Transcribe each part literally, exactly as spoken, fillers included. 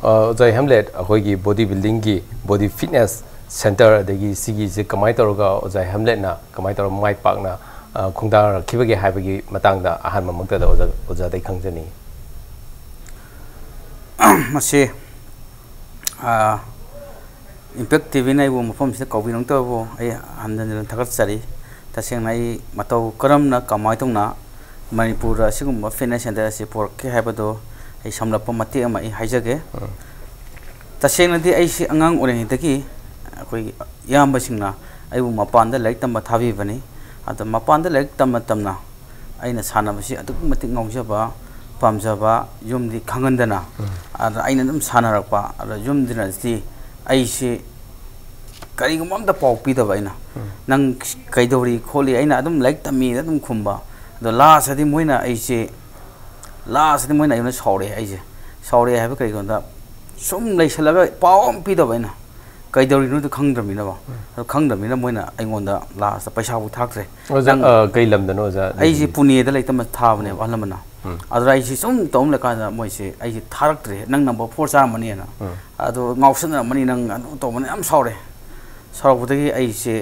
ꯑ, ꯑꯣꯖꯥ ꯍꯦꯝꯂꯦꯠ, ꯑꯩꯈꯣꯏꯒꯤ ꯕꯣꯗꯤ ꯕꯤꯜꯗꯤꯡꯒꯤ, ꯕꯣꯗꯤ ꯐꯤꯠꯅꯦꯁ ꯁꯦꯟꯇꯔ, ꯑꯗꯒꯤ ꯁꯤꯒꯤꯁꯦ ꯀꯃꯥꯏꯅ ꯇꯧꯔꯒ ꯑꯣꯖꯥ ꯍꯦꯝꯂꯦꯠꯅ ꯀꯃꯥꯏꯅ ꯇꯧꯔꯒ ꯃꯥꯏ ꯄꯥꯛꯅ, ꯑ, ꯈꯣꯡꯗꯥꯔꯛꯈꯤꯕꯒꯦ ꯍꯥꯏꯕꯒꯤ ꯃꯇꯥꯡꯗ ꯑꯍꯥꯟꯕꯃꯛꯇꯗ ꯑꯣꯖꯥ, ꯑꯣꯖꯥꯗꯒꯤ ꯈꯪꯖꯅꯤꯡꯉꯤ꯫ ꯃꯁꯤ, ꯑ, ꯏꯝꯄꯦꯛ ꯇꯤ ꯚꯤꯅ ꯑꯩꯕꯨ ꯃꯐꯝꯁꯤꯗ ꯀꯧꯕꯤꯔꯛꯇꯕꯕꯨ ꯑꯩ ꯍꯟꯖꯤꯟ ꯍꯟꯖꯤꯟ ꯊꯥꯒꯠꯆꯔꯤ꯫ ꯇꯁꯦꯡꯅ ꯑꯩ ꯃꯇꯧ ꯀꯔꯝꯅ, ꯀꯃꯥꯏꯅ ꯇꯧꯅ ꯃꯅꯤꯄꯨꯔꯗ ꯑꯁꯤꯒꯨꯝꯕ ꯐꯤꯠꯅꯦꯁ ꯁꯦꯟꯇꯔ ꯑꯁꯤ ꯄꯨꯔꯛꯀꯦ ꯍꯥꯏꯕꯗꯨ ꯑꯩ ꯁꯝꯂꯞꯄ ꯃꯇꯦꯛ ꯑꯃ ꯑꯩ ꯍꯥꯏꯖꯒꯦ꯫ ꯇꯁꯦꯡꯅꯗꯤ ꯑꯩꯁꯤ ꯑꯉꯥꯡ ꯑꯣꯏꯔꯤꯉꯩꯗꯒꯤ ꯑꯩꯈꯣꯏꯒꯤ ꯏꯌꯥꯝꯕꯁꯤꯡꯅ ꯑꯩꯕꯨ ꯃꯄꯥꯟꯗ ꯂꯥꯏꯔꯤꯛ ꯇꯝꯕ ꯊꯥꯕꯤꯕꯅꯤ꯫ ꯑꯗꯣ ꯃꯄꯥꯟꯗ ꯂꯥꯏꯔꯤꯛ ꯇꯝꯅ ꯇꯝꯅ ꯑꯩꯅ ꯁꯥꯟꯅꯕꯁꯤ ꯑꯗꯨꯛꯀꯤ ꯃꯇꯤꯛ ꯉꯥꯎꯖꯕ, ꯄꯥꯝꯖꯕ, ꯌꯨꯝꯗꯤ ꯈꯪꯍꯟꯗꯅ, ꯑꯗ ꯑꯩꯅ ꯑꯗꯨꯝ ꯁꯥꯟꯅꯔꯛꯄ꯫ ꯑꯗ ꯌꯨꯝꯗꯨꯅꯗꯤ ꯑꯩꯁꯤ ꯀꯔꯤꯒꯨꯝꯕ ꯑꯝꯇ ꯄꯥꯎ ꯄꯤꯗꯕ ꯑꯩꯅ꯫ "ꯅꯪ ꯀꯩꯗꯧꯔꯤ ꯈꯣꯠꯂꯤ?" ꯑꯩꯅ ꯑꯗꯨꯝ ꯂꯥꯏꯔꯤꯛ ꯇꯝꯃꯤꯅ ꯑꯗꯨꯝ ꯈꯨꯝꯕ꯫ ꯑꯗꯣ ꯂꯥꯁꯇꯗꯤ ꯃꯣꯏꯅ ꯑꯩꯁꯦ, ꯂꯥꯁꯇꯗꯤ ꯃꯣꯏꯅ ꯑꯩꯉꯣꯟꯗ ꯁꯥꯎꯔꯛꯑꯦ꯫ ꯑꯩꯁꯦ ꯁꯥꯎꯔꯛꯑꯦ ꯍꯥꯏꯕ ꯀꯔꯤꯒꯤꯅꯣꯗ, ꯁꯨꯝ ꯂꯩꯁꯜꯂꯒ ꯄꯥꯎ ꯑꯃ ꯄꯤꯗꯕ ꯑꯩꯅ꯫ ꯀꯩꯗꯧꯔꯤꯅꯣꯗꯣ ꯈꯪꯗ꯭ꯔꯕꯅꯤꯅꯀꯣ꯫ ꯑꯗꯣ ꯈꯪꯗ꯭ꯔꯕꯅꯤꯅ ꯃꯣꯏꯅ ꯑꯩꯉꯣꯟꯗ ꯂꯥꯁꯇ ꯄꯩꯁꯥꯐꯥꯎ ꯊꯥꯔꯛꯇ꯭ꯔꯦ꯫ ꯑꯣꯖꯥ, ꯅꯪ ꯑ, ꯀꯩ ꯂꯝꯗꯅꯣ ꯑꯣꯖꯥ? ꯑꯩꯁꯦ ꯗꯦꯜꯂꯤ꯫ ꯄꯨꯅꯦꯗ ꯂꯩꯇꯝꯕ ꯊꯥꯕꯅꯦꯕ ꯑꯍꯜ ꯂꯃꯟꯅ꯫ ꯑꯗꯨꯗ ꯑꯩꯁꯦ ꯁꯨꯝ ꯇꯧ ꯂꯩꯀꯥꯟꯗ ꯃꯣꯏꯁꯦ ꯑꯩꯁꯦ ꯊꯥꯔꯛꯇ꯭ꯔꯦ, "ꯅꯪ ꯅꯝꯕꯔ ꯐꯣꯔ ꯆꯥꯔꯝꯃꯅꯤꯅ꯫ ꯑꯗꯣ ꯉꯥꯎꯁꯟꯅꯔꯝꯃꯅꯤ ꯅꯪ", ꯑꯗꯨ ꯇꯧꯕꯅ ꯌꯥꯝ ꯁꯥꯎꯔꯦ꯫ ꯁꯥꯎꯔꯛꯄꯗꯒꯤ ꯑꯩꯁꯦ,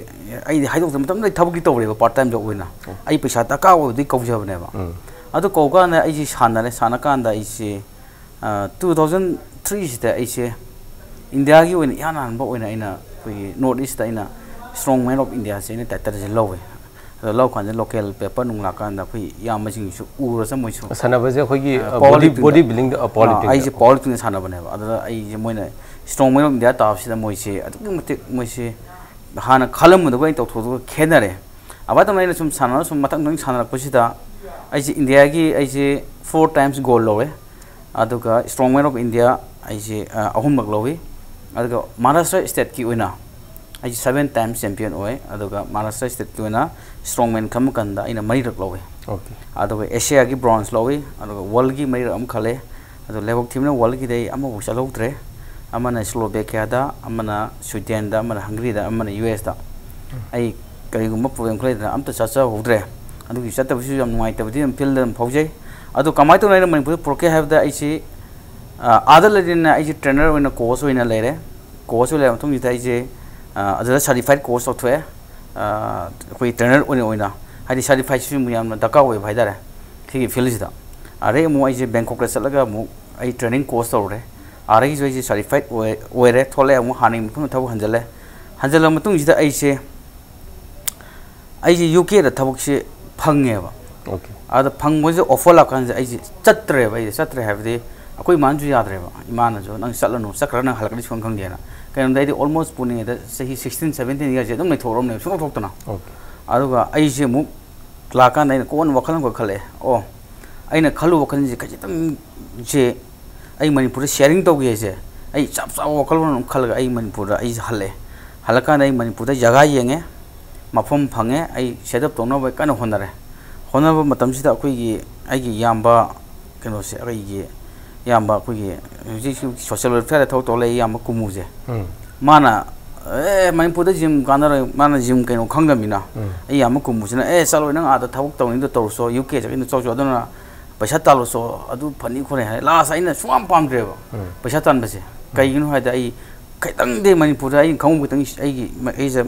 ꯑꯩꯗꯤ ꯍꯥꯏꯗꯣꯛꯇ꯭ꯔꯦ, ꯃꯇꯝꯗꯨꯗ ꯑꯩ ꯊꯕꯛꯇꯤ ꯇꯧꯔꯦꯕ, ꯄꯥꯔꯠ ꯇꯥꯏꯝ ꯖꯣꯕ ꯑꯣꯏꯅ꯫ ꯑꯩ ꯄꯩꯁꯥ ꯗꯔꯀꯥꯔ ꯑꯣꯏꯕꯗꯨꯒꯤ ꯀꯧꯖꯕꯅꯦꯕ꯫ ꯑꯗꯨ ꯀꯧꯀꯥꯟꯗ ꯑꯩꯁꯦ ꯁꯥꯟꯅꯔꯦ, ꯁꯥꯟꯅꯀꯥꯟꯗ ꯑꯩꯁꯦ, ꯑ, two thousand three ꯁꯤꯗ ꯑꯩꯁꯦ ꯏꯟꯗꯤꯌꯥꯒꯤ ꯑꯣꯏꯅ ꯏꯍꯥꯟ ꯍꯥꯟꯕ ꯑꯣꯏꯅ ꯑꯩꯅ ꯑꯩꯈꯣꯏꯒꯤ ꯅꯣꯔꯠ ꯏꯁꯇ ꯑꯩꯅ ꯏꯁꯇ꯭ꯔꯣꯡ ꯃꯦꯟ ꯑꯣꯐ ꯏꯟꯗꯤꯌꯥꯁꯦ ꯑꯩꯅ ꯇꯥꯏꯇꯜꯁꯦ ꯂꯧꯋꯦ꯫ ꯑꯗꯣ ꯂꯧꯀꯥꯟꯗ ꯂꯣꯀꯦꯜ ꯄꯦꯄꯔ ꯅꯨꯡ ꯂꯥꯛꯀꯥꯟꯗ ꯑꯩꯈꯣꯏ ꯏꯌꯥꯝꯕꯁꯤꯡꯁꯨ ꯎꯔꯁꯨ ꯃꯣꯏꯁꯨ, ꯁꯥꯟꯅꯕꯁꯦ ꯑꯩꯈꯣꯏꯒꯤ, ꯑ, ꯑ, ꯄꯋꯥꯔ ꯕꯣꯗꯤ, ꯂꯤꯐꯇꯤꯡꯗ꯫ ꯕꯣꯗꯤ ꯕꯤꯜꯗꯤꯡꯗ, ꯑ, ꯄꯋꯥꯔ ꯑ, ꯂꯤꯐꯇꯤꯡꯗ꯫ ꯑꯩꯁꯦ ꯄꯋꯥꯔ ꯂꯤꯐꯇꯤꯡꯗ ꯁꯥꯟꯅꯕꯅꯦꯕ꯫ ꯑꯗꯨꯗ ꯑꯩꯁꯦ ꯃꯣꯏꯅ ꯏꯁꯇ꯭ꯔꯣꯡ ꯃꯦꯟ ꯑꯣꯐ ꯏꯟꯗꯤꯌꯥ ꯇꯥꯕꯁꯤꯗ ꯃꯣꯏꯁꯦ ꯑꯗꯨꯛꯀꯤ ꯃꯇꯤꯛ ꯃꯣꯏꯁꯦ ꯍꯥꯟꯅ ꯈꯜꯂꯝꯕꯗꯨꯒ ꯑꯩꯅ ꯇꯧꯊꯣꯛꯄꯗꯨꯒ ꯈꯦꯠꯅꯔꯦ꯫ ꯑꯗꯨꯃꯥꯏꯅ ꯇꯧꯅ ꯑꯩꯅ ꯁꯨꯝ ꯁꯥꯟꯅꯔ ꯁꯨꯝ ꯃꯊꯪ ꯃꯊꯪ ꯁꯥꯟꯅꯔꯛꯄꯁꯤꯗ ꯑꯩꯁꯦ ꯏꯟꯗꯤꯌꯥꯒꯤ ꯑꯩꯁꯦ ꯐꯣꯔ ꯇꯥꯏꯝꯁ ꯒꯣꯜ ꯂꯧꯔꯦ꯫ ꯑꯗꯨꯒ ꯏꯁꯇ꯭ꯔꯣꯡ ꯃꯦꯟ ꯑꯣꯐ ꯏꯟꯗꯤꯌꯥ ꯑꯩꯁꯦ, ꯑ, ꯑꯍꯨꯝꯂꯛ ꯂꯧꯏ꯫ ꯑꯗꯨꯒ ꯃꯍꯥꯔꯥꯁꯇ꯭ꯔ ꯁ꯭ꯇꯦꯠꯀꯤ ꯑꯣꯏꯅ ꯑꯩꯁꯦ ꯁꯚꯦꯟ ꯇꯥꯏꯝꯁ ꯆꯦꯝꯄꯤꯌꯟ ꯑꯣꯏ꯫ ꯑꯗꯨꯒ ꯃꯍꯥꯔꯥꯁꯇ꯭ꯔ ꯁ꯭ꯇꯦꯠꯀꯤ ꯑꯣꯏꯅ ꯏꯁꯇ꯭ꯔꯣꯡ ꯃꯦꯟ ꯈꯟꯕ ꯀꯥꯟꯗ ꯑꯩꯅ ꯃꯔꯤꯔꯛ ꯂꯧꯏ꯫ ꯑꯣꯀꯦ꯫ ꯑꯗꯨꯒ ꯑꯦꯁꯤꯌꯥꯒꯤ ꯕ꯭ꯔꯣꯟꯖ ꯂꯧꯏ꯫ ꯑꯗꯨꯒ ꯋꯥꯔꯜꯒꯤ ꯃꯔꯤꯔꯛ ꯑꯃ ꯈꯜꯂꯦ꯫ ꯑꯗꯣ ꯂꯥꯏꯕꯛ ꯊꯤꯕꯅ ꯋꯥꯔꯜꯒꯤꯗꯤ ꯑꯩ ꯑꯃꯐꯥꯎ ꯆꯠꯍꯧꯗ꯭ꯔꯦ꯫ ꯑꯃꯅ ꯁ꯭ꯂꯣꯚꯦꯀꯤꯌꯥꯗ, ꯑꯃꯅ ꯁ꯭ꯋꯤꯗꯦꯟꯗ, ꯑꯃꯅ ꯍꯪꯒꯔꯤꯗ, ꯑꯃꯅ ꯌꯨ ꯑꯦꯁꯇ꯫ ꯑꯩ ꯀꯔꯤꯒꯨꯝꯕ ꯄ꯭ꯔꯣꯕ꯭ꯂꯦꯝ ꯈꯔ ꯂꯩꯗꯅ ꯑꯝꯇ ꯆꯠꯆꯍꯧꯗ꯭ꯔꯦ꯫ ꯑꯗꯨꯒꯤ ꯆꯠꯇꯕꯁꯤꯁꯨ ꯌꯥꯝ ꯅꯨꯡꯉꯥꯏꯇꯕꯗꯤ ꯑꯗꯨꯝ ꯐꯤꯜꯗ ꯑꯗꯨꯝ ꯐꯥꯎꯖꯩ꯫ ꯑꯗꯣ ꯀꯃꯥꯏꯅ ꯇꯧꯅ ꯑꯩꯅ ꯃꯅꯤꯄꯨꯔꯗ ꯄꯨꯔꯛꯀꯦ ꯍꯥꯏꯕꯗ ꯑꯩꯁꯤ, ꯑꯥꯗ ꯂꯩꯔꯤꯅ ꯑꯩꯁꯦ ꯇ꯭ꯔꯦꯅꯔ ꯑꯣꯏꯅ, ꯀꯣꯆ ꯑꯣꯏꯅ ꯂꯩꯔꯦ꯫ ꯀꯣꯆ ꯑꯣꯏꯅ ꯂꯩꯔꯕ ꯃꯇꯨꯡꯁꯤꯗ ꯑꯩꯁꯦ ꯑꯥ, ꯑꯗꯨꯗ ꯁꯥꯔꯇꯤꯐꯥꯏꯠ ꯀꯣꯆ ꯇꯧꯊꯣꯛꯑꯦ꯫ ꯑꯥ, ꯑꯩꯈꯣꯏ ꯇ꯭ꯔꯦꯅꯔ ꯑꯣꯏꯅ ꯑꯣꯏꯅ ꯍꯥꯏꯗꯤ ꯁꯥꯔꯇꯤꯐꯥꯏꯠꯁꯤꯁꯨ ꯑꯃꯨꯛ ꯌꯥꯝꯅ ꯗꯔꯀꯥꯔ ꯑꯣꯏꯕ ꯍꯥꯏꯇꯥꯔꯦ ꯁꯤꯒꯤ ꯐꯤꯜꯁꯤꯗ꯫ ꯑꯗꯩ ꯑꯃꯨꯛ ꯑꯩꯁꯦ ꯕꯦꯡꯀꯣꯛꯇ ꯆꯠꯂꯒ ꯑꯃꯨꯛ ꯑꯩ ꯇ꯭ꯔꯦꯅꯤꯡ ꯀꯣꯆ ꯇꯧꯔꯨꯔꯦ꯫ ꯑꯥꯗꯒꯤꯁꯨ ꯑꯩꯁꯦ ꯁꯥꯔꯇꯤꯐꯥꯏꯠ ꯑꯣꯏ ꯑꯣꯏꯔꯦ, ꯊꯣꯛꯂꯛꯑꯦ, ꯑꯃꯨꯛ ꯍꯥꯟꯅꯒꯤ ꯃꯐꯝꯗ ꯊꯕꯛ ꯍꯟꯖꯜꯂꯦ꯫ ꯍꯟꯖꯜꯂ ꯃꯇꯨꯡꯁꯤꯗ ꯑꯩꯁꯦ ꯑꯩꯁꯦ ꯌꯨ ꯀꯦꯗ ꯊꯕꯛꯁꯦ ꯐꯪꯉꯦꯕ꯫ ꯑꯣꯀꯦ꯫ ꯑꯗ ꯐꯪꯕꯁꯦ ꯑꯣꯐꯔ ꯂꯥꯛꯀꯥꯟꯁꯤꯗ ꯑꯩꯁꯦ ꯆꯠꯇ꯭ꯔꯦꯕ꯫ ꯑꯩꯁꯦ ꯆꯠꯇ꯭ꯔꯦ ꯍꯥꯏꯕꯗꯤ ꯑꯩꯈꯣꯏ ꯏꯃꯥꯅꯁꯨ ꯌꯥꯗ꯭ꯔꯦꯕ꯫ ꯏꯃꯥꯅꯁꯨ "ꯅꯪ ꯆꯠꯂꯅꯨ, ꯆꯠꯈ꯭ꯔꯒ ꯅꯪ ꯍꯜꯂꯛꯀꯅꯤ ꯁꯨꯡꯈꯪ ꯈꯪꯗꯦꯅ"꯫ ꯀꯩꯅꯣꯗ ꯑꯩꯗꯤ ꯑꯣꯜꯃꯣꯁ ꯄꯨꯅꯦꯗ ꯆꯍꯤ ꯁꯤꯛꯁꯇꯤꯟ ꯁꯕꯦꯟꯇꯤꯟ ꯏꯌꯥꯔꯁꯦ ꯑꯗꯨꯝ ꯂꯩꯊꯣꯛꯎꯔꯕꯅꯦꯕ ꯁꯨꯡꯊꯣꯛ ꯊꯣꯛꯇꯅ꯫ ꯑꯣꯀꯦ꯫ ꯑꯗꯨꯒ ꯑꯩꯁꯦ ꯑꯃꯨꯛ ꯂꯥꯛꯀꯥꯟꯗ ꯑꯩꯅ ꯀꯣꯟꯅ ꯋꯥꯈꯜ ꯑꯃꯈꯛ ꯈꯜꯂꯛꯑꯦ꯫ ꯑꯣ, ꯑꯩꯅ ꯈꯜꯂꯨ ꯋꯥꯈꯜꯁꯦ ꯈꯖꯤꯛꯇꯪꯁꯦ ꯑꯩ ꯃꯅꯤꯄꯨꯔꯗ ꯁꯤꯌꯥꯔꯤꯡ ꯇꯧꯒꯦꯁꯦ ꯑꯩ ꯆꯞ ꯆꯥꯕ ꯋꯥꯈꯜꯂꯣꯟ ꯑꯃ ꯈꯜꯂꯒ ꯑꯩ ꯃꯅꯤꯄꯨꯔꯗ ꯑꯩꯁꯦ ꯍꯜꯂꯛꯑꯦ꯫ ꯍꯜꯂꯛꯀꯥꯟꯗ ꯑꯩ ꯃꯅꯤꯄꯨꯔꯗ ꯖꯒꯥ ꯌꯦꯡꯉꯦ, ꯃꯐꯝ ꯐꯪꯉꯦ, ꯑꯩ ꯁꯦꯠ ꯑꯞ ꯇꯧꯅꯕ ꯀꯟꯅ ꯍꯣꯠꯅꯔꯦ꯫ ꯍꯣꯠꯅꯕ ꯃꯇꯝꯁꯤꯗ ꯑꯩꯈꯣꯏꯒꯤ ꯑꯩꯒꯤ ꯏꯌꯥꯝꯕ ꯀꯩꯅꯣꯁꯦ, ꯑꯩꯒꯤ ꯏꯌꯥꯝꯕ ꯑꯩꯈꯣꯏꯒꯤ ꯍꯧꯖꯤꯛ ꯁꯣꯁꯤꯌꯦꯜ ꯋꯦꯜꯐꯤꯌꯥꯔꯗ ꯊꯕꯛ ꯇꯧ ꯂꯩ ꯏꯌꯥꯝꯕ ꯀꯨꯝꯃꯨꯁꯦ꯫ ꯎꯝ꯫ ꯃꯥꯅ "ꯑꯦ, ꯃꯅꯤꯄꯨꯔꯗ ꯖꯤꯝ ꯀꯥꯟꯅꯔꯣꯏ", ꯃꯥꯅ ꯖꯤꯝ ꯀꯩꯅꯣ ꯈꯪꯗꯕꯅꯤꯅ꯫ ꯎꯝ꯫ ꯑꯩ ꯏꯌꯥꯝꯕ ꯀꯨꯝꯃꯨꯁꯤꯅ "ꯑꯦ, ꯆꯠꯂꯣꯏ, ꯅꯪ ꯑꯥꯗ ꯊꯕꯛ ꯇꯧꯅꯤꯡꯗꯣ ꯇꯧꯔꯨꯁꯣ, ꯌꯨ ꯀꯦ ꯆꯠꯅꯤꯡꯗꯣ ꯆꯠꯂꯨꯁꯣ, ꯑꯗꯨꯅ ꯄꯩꯁꯥ ꯇꯥꯜꯂꯨꯁꯣ, ꯑꯗꯨ ꯐꯅꯤ ꯈꯣꯠꯅꯤ" ꯍꯥꯏ꯫ ꯂꯥꯁ ꯑꯩꯅ ꯁꯨꯡꯄꯥꯝ ꯄꯥꯝꯗ꯭ꯔꯦꯕ ꯎꯝ꯫ ꯄꯩꯁꯥ ꯇꯥꯟꯕꯁꯦ꯫ ꯀꯩꯒꯤꯅꯣ ꯍꯥꯏꯗꯤ ꯑꯩ ꯈꯤꯇꯪꯗꯤ ꯃꯅꯤꯄꯨꯔꯗ ꯑꯩꯅ ꯈꯪꯍꯧꯕ ꯈꯤꯇꯪ ꯑꯩꯒꯤ ꯑꯩꯁꯦ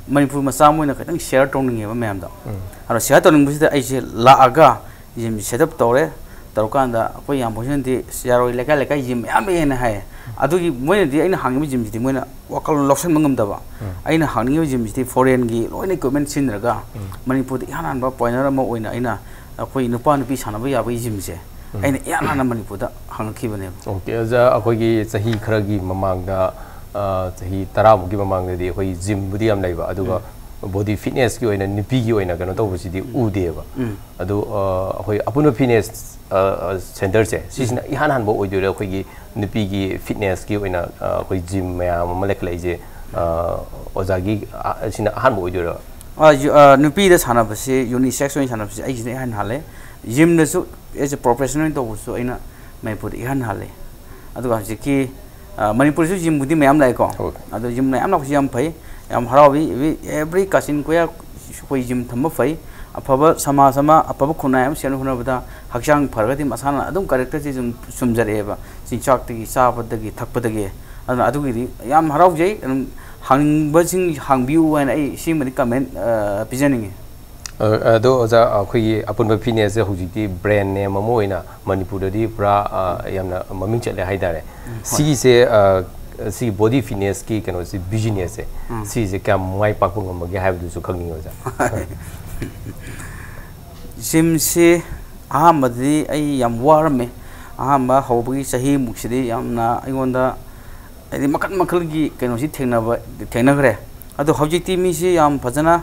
ꯃꯅꯤꯄꯨꯔ ꯃꯆꯥ ꯑꯃ ꯑꯣꯏꯅ ꯈꯤꯇꯪ ꯁꯤꯌꯥꯔ ꯇꯧꯅꯤꯡꯉꯦꯕ ꯃꯌꯥꯝꯗ꯫ ꯎꯝ꯫ ꯑꯗꯣ ꯁꯤꯌꯥꯔ ꯇꯧꯅꯤꯡꯕꯁꯤꯗ ꯑꯩꯁꯦ ꯂꯥꯛꯑꯒ ꯖꯤꯝꯁꯦ ꯁꯦꯠ ꯑꯞ ꯇꯧꯔꯦ꯫ ꯇꯧꯔꯀꯥꯟꯗ ꯑꯩꯈꯣꯏ ꯌꯥꯝꯕꯁꯤꯅꯗꯤ "ꯌꯥꯔꯣꯏ, ꯂꯩꯀꯥꯏ ꯂꯩꯀꯥꯏ ꯖꯤꯝ ꯃꯌꯥꯝ ꯂꯩꯌꯦꯅ" ꯍꯥꯏꯌꯦ꯫ ꯑꯗꯨꯒꯤ ꯃꯣꯏꯅꯗꯤ ꯑꯩꯅ ꯍꯥꯡꯉꯤꯕ ꯖꯤꯝꯁꯤꯗꯤ ꯃꯣꯏꯅ ꯋꯥꯈꯜꯂꯣꯟ ꯂꯧꯁꯤꯟꯕ ꯉꯝꯗꯕ꯫ ꯎꯝ꯫ ꯑꯩꯅ ꯍꯥꯡꯅꯤꯡꯉꯤꯕ ꯖꯤꯝꯁꯤꯗꯤ ꯐꯣꯔꯦꯟꯒꯤ ꯂꯣꯏꯅ ꯏꯀ꯭ꯋꯤꯞꯃꯦꯟ ꯁꯤꯖꯤꯟꯅꯔꯒ ꯎꯝ꯫ ꯃꯅꯤꯄꯨꯔꯗ ꯏꯍꯥꯟ ꯍꯥꯟꯕ ꯄꯥꯏꯅꯔ ꯑꯃ ꯑꯣꯏꯅ ꯑꯩꯅ ꯑꯩꯈꯣꯏ ꯅꯨꯄꯥ ꯅꯨꯄꯤ ꯁꯥꯟꯅꯕ ꯌꯥꯕꯒꯤ ꯖꯤꯝꯁꯦ ꯎꯝ꯫ ꯑꯩꯅ ꯏꯍꯥꯟ ꯍꯥꯟꯅ ꯃꯅꯤꯄꯨꯔꯗ ꯍꯥꯡꯉꯛꯈꯤꯕꯅꯦꯕ꯫ ꯑꯣꯀꯦ, ꯑꯣꯖꯥ, ꯑꯩꯈꯣꯏꯒꯤ ꯆꯍꯤ ꯈꯔꯒꯤ ꯃꯃꯥꯡꯗ, ꯑ, ꯆꯍꯤ ꯇꯔꯥꯃꯨꯛꯀꯤ ꯃꯃꯥꯡꯗꯗꯤ ꯑꯩꯈꯣꯏ ꯖꯤꯝꯕꯨꯗꯤ ꯌꯥꯝ ꯂꯩꯕ, ꯑꯗꯨꯒ ꯕꯣꯗꯤ ꯐꯤꯠꯅꯦꯁꯀꯤ ꯑꯣꯏꯅ ꯅꯨꯄꯤꯒꯤ ꯑꯣꯏꯅ ꯀꯩꯅꯣ ꯇꯧꯕꯁꯤꯗꯤ ꯎꯗꯦꯕ꯫ ꯎꯝ꯫ ꯑꯗꯨ, ꯑ, ꯑꯩꯈꯣꯏ ꯑꯄꯨꯟꯕ ꯐꯤꯠꯅꯦꯁ, ꯑ, ꯑ, ꯁꯦꯟꯇꯔꯁꯦ ꯁꯤꯁꯤꯅ ꯏꯍꯥꯟ ꯍꯥꯟꯕ ꯑꯣꯏꯗꯣꯏꯔꯥ ꯑꯩꯈꯣꯏꯒꯤ ꯅꯨꯄꯤꯒꯤ ꯐꯤꯠꯅꯦꯁꯀꯤ ꯑꯣꯏꯅ, ꯑ, ꯑꯩꯈꯣꯏ ꯖꯤꯝ ꯃꯌꯥꯝ ꯑꯃ ꯂꯩꯈꯠꯂꯛꯏꯁꯦ, ꯑ, ꯑꯣꯖꯥꯒꯤ, ꯑ, ꯁꯤꯅ ꯑꯍꯥꯟꯕ ꯑꯣꯏꯗꯣꯏꯔꯥ? ꯑ, ꯌꯨ-, ꯑ, ꯅꯨꯄꯤꯗ ꯁꯥꯟꯅꯕꯁꯤ, ꯌꯨꯅꯤꯁꯦꯛꯁ ꯑꯣꯏꯅ ꯁꯥꯟꯅꯕꯁꯤ ꯑꯩꯒꯤꯁꯤꯅ ꯏꯍꯥꯟ ꯍꯥꯜꯂꯦ꯫ ꯖꯤꯝꯗꯁꯨ ꯑꯦꯁ ꯑꯦ ꯄ꯭ꯔꯣꯐꯦꯁꯅꯦꯜ ꯑꯣꯏꯅ ꯇꯧꯕꯁꯨ ꯑꯩꯅ ꯃꯅꯤꯄꯨꯔꯗ ꯏꯍꯥꯟ ꯍꯥꯜꯂꯦ꯫ ꯑꯗꯨꯒ ꯍꯧꯖꯤꯛꯀꯤ, ꯑ, ꯃꯅꯤꯄꯨꯔꯁꯨ ꯖꯤꯝꯕꯨꯗꯤ ꯃꯌꯥꯝ ꯂꯥꯛꯑꯦꯀꯣ꯫ ꯍꯣꯏ꯫ ꯑꯗꯣ ꯖꯤꯝ ꯃꯌꯥꯝ ꯂꯥꯛꯄꯁꯤ ꯌꯥꯝ ꯐꯩ, ꯌꯥꯝ ꯍꯔꯥꯎꯏ꯫ Every, every ꯀꯥꯆꯤꯟ ꯀꯣꯌꯥ ꯑꯩꯈꯣꯏ ꯖꯤꯝ ꯊꯝꯕ ꯐꯩ꯫ ꯑꯐꯕ ꯁꯃꯥꯖ ꯑꯃ, ꯑꯐꯕ ꯈꯨꯟꯅꯥꯏ ꯑꯃ ꯁꯦꯝꯅꯕ ꯍꯣꯠꯅꯕꯗ ꯍꯛꯆꯥꯡ ꯐꯔꯒꯗꯤ ꯃꯁꯥꯅ ꯑꯗꯨꯝ ꯀꯦꯔꯦꯛꯇꯔꯁꯦ ꯑꯗꯨꯝ ꯆꯨꯝꯖꯔꯛꯑꯦꯕ, ꯆꯤꯟꯖꯥꯛꯇꯒꯤ, ꯆꯥꯕꯗꯒꯤ, ꯊꯛꯄꯗꯒꯤ꯫ ꯑꯗꯨꯅ ꯑꯗꯨꯒꯤꯗꯤ ꯌꯥꯝ ꯍꯔꯥꯎꯖꯩ꯫ ꯑꯗꯨꯝ ꯍꯪꯅꯤꯡꯕꯁꯤꯡ ꯍꯪꯕꯤꯌꯨ ꯍꯥꯏꯅ ꯑꯩ ꯁꯤꯃꯗꯤ ꯀꯃꯦꯟ ꯄꯤꯖꯅꯤꯡꯉꯤ꯫ ꯑ, ꯑꯗꯣ ꯑꯣꯖꯥ, ꯑꯩꯈꯣꯏꯒꯤ ꯑꯄꯨꯟꯕ ꯐꯤꯠꯅꯦꯁꯁꯦ ꯍꯧꯖꯤꯛꯇꯤ ꯕ꯭ꯔꯦꯟ ꯅꯦꯝ ꯑꯃ ꯑꯣꯏꯅ ꯃꯅꯤꯄꯨꯔꯗꯗꯤ ꯄꯨꯔꯥ, ꯑ, ꯌꯥꯝꯅ ꯃꯃꯤꯡ ꯆꯠꯂꯦ ꯍꯥꯏꯇꯥꯔꯦ꯫ ꯁꯤꯒꯤꯁꯦ, ꯑ, ꯁꯤꯒꯤ ꯕꯣꯗꯤ ꯐꯤꯠꯅꯦꯁꯀꯤ ꯀꯩꯅꯣꯁꯤ, ꯕꯤꯖꯤꯅꯦꯁꯁꯦ, ꯁꯤꯁꯦ ꯀꯌꯥꯝ ꯃꯥꯏ ꯄꯥꯛꯄ ꯉꯝꯃꯒꯦ ꯍꯥꯏꯕꯗꯨꯁꯨ ꯈꯪꯅꯤꯡꯉꯤ, ꯑꯣꯖꯥ꯫ ꯖꯤꯝꯁꯤ ꯑꯍꯥꯟꯕꯗꯗꯤ ꯑꯩ ꯌꯥꯝ ꯋꯥꯔꯝꯃꯤ꯫ ꯑꯍꯥꯟꯕ ꯍꯧꯕꯒꯤ ꯆꯍꯤꯃꯨꯛꯁꯤꯗꯤ ꯌꯥꯝꯅ ꯑꯩꯉꯣꯟꯗ, ꯍꯥꯏꯗꯤ, ꯃꯈꯜ ꯃꯈꯜꯒꯤ ꯀꯩꯅꯣꯁꯤ ꯊꯦꯡꯅꯕ, ꯊꯦꯡꯅꯈ꯭ꯔꯦ꯫ ꯑꯗꯣ ꯍꯧꯖꯤꯛꯇꯤ ꯃꯤꯁꯤ ꯌꯥꯝ ꯐꯖꯅ,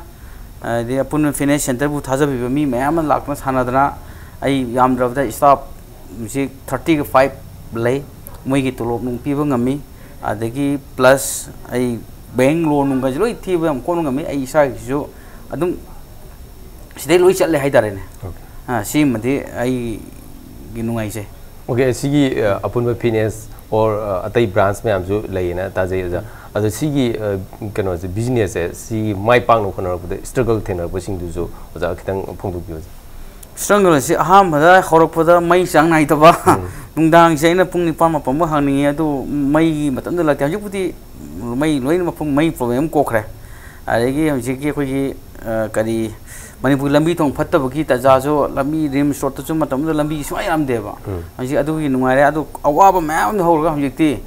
ꯍꯥꯏꯗꯤ, ꯑꯄꯨꯟꯕ ꯐꯤꯠꯅꯦꯁ ꯁꯦꯟꯇꯔꯕꯨ ꯊꯥꯖꯕꯤꯕ ꯃꯤ ꯃꯌꯥꯝ ꯑꯃ ꯂꯥꯛꯇꯅ ꯁꯥꯟꯅꯗꯅ, ꯑꯩ ꯌꯥꯝꯗ꯭ꯔꯕꯗ ꯁ꯭ꯇꯥꯐꯁꯤ ꯊꯥꯔꯇꯤꯒ ꯐꯥꯏꯚ ꯂꯩ꯫ ꯃꯣꯏꯒꯤ ꯇꯣꯂꯣꯞ ꯅꯨꯡ ꯄꯤꯕ ꯉꯝꯃꯤ꯫ ꯑꯗꯒꯤ ꯄ꯭ꯂꯁ ꯑꯩ ꯕꯦꯡ ꯂꯣꯟ ꯅꯨꯡꯒꯁꯦ ꯂꯣꯏ ꯊꯤꯕ ꯌꯥꯝ ꯀꯣꯟꯕ ꯉꯝꯃꯤ꯫ ꯑꯩ ꯏꯁꯥꯒꯤꯁꯨ ꯑꯗꯨꯝ ꯁꯤꯗꯩ ꯂꯣꯏ ꯆꯠꯂꯦ ꯍꯥꯏꯇꯥꯔꯦꯅꯦ꯫ ꯑ, ꯁꯤꯃꯗꯤ ꯑꯩꯒꯤ ꯅꯨꯡꯉꯥꯏꯖꯩ꯫ ꯑꯣꯀꯦ, ꯁꯤꯒꯤ, ꯑ, ꯑꯄꯨꯟꯕ ꯐꯤꯠꯅꯦꯁ ꯑꯣꯔ, ꯑ, ꯑꯇꯩ ꯕ꯭ꯔꯥꯟꯁ ꯃꯌꯥꯝꯁꯨ ꯂꯩꯌꯦꯅ ꯇꯥꯖꯩ, ꯑꯣꯖꯥ꯫ ꯑꯗꯣ ꯁꯤꯒꯤ, ꯑ, ꯀꯩꯅꯣꯁꯦ, ꯕꯤꯖꯤꯅꯦꯁꯁꯦ, ꯁꯤ ꯃꯥꯏ ꯄꯥꯛꯅꯕ ꯍꯣꯠꯅꯔꯛꯄꯗ ꯁ꯭ꯇ꯭ꯔꯒꯜ ꯊꯦꯡꯅꯔꯛꯄꯁꯤꯡꯗꯨꯁꯨ ꯑꯣꯖꯥ ꯈꯤꯇꯪ ꯐꯣꯡꯗꯣꯛꯄꯤꯌꯨ, ꯑꯣꯖꯥ꯫ ꯁ꯭ꯇ꯭ꯔꯒꯜ ꯑꯁꯤ ꯑꯍꯥꯟꯕꯗ ꯍꯧꯔꯛꯄꯗ ꯃꯩ ꯆꯥꯡ ꯅꯥꯏꯗꯕ, ꯅꯨꯡꯗꯥꯡꯁꯦ ꯑꯩꯅ ꯄꯨꯡ ꯅꯤꯄꯥꯟ ꯃꯥꯄꯟ ꯐꯥꯎ ꯍꯥꯡꯅꯤꯡꯉꯤ, ꯑꯗꯨ ꯃꯩꯒꯤ ꯃꯇꯝꯗ ꯂꯥꯛꯇꯦ꯫ ꯍꯧꯖꯤꯛꯄꯨꯗꯤ ꯃꯩ ꯂꯣꯏꯅ ꯃꯐꯝ, ꯃꯩ ꯄ꯭ꯔꯣꯕ꯭ꯂꯦꯝ ꯑꯃ ꯀꯣꯛꯈ꯭ꯔꯦ꯫ ꯑꯗꯒꯤ ꯍꯧꯖꯤꯛꯀꯤ ꯑꯩꯈꯣꯏꯒꯤ, ꯑ, ꯀꯔꯤ, ꯃꯅꯤꯄꯨꯔ ꯂꯝꯕꯤ ꯊꯣꯡ ꯐꯠꯇꯕꯒꯤ ꯇꯥꯟꯖꯥꯁꯨ, ꯂꯝꯕꯤ, ꯔꯤꯝꯁ ꯔꯣꯗꯇꯁꯨ ꯃꯇꯝꯗꯨꯗ ꯂꯝꯕꯤ ꯁꯨꯡꯌꯥ ꯌꯥꯔꯝꯗꯦꯕ꯫ ꯍꯧꯖꯤꯛ ꯑꯗꯨꯒꯤ ꯅꯨꯡꯉꯥꯏꯔꯦ꯫ ꯑꯗꯨ ꯑꯋꯥꯕ ꯃꯌꯥꯝ ꯑꯃ ꯍꯧꯔꯒ ꯍꯧꯖꯤꯛꯇꯤ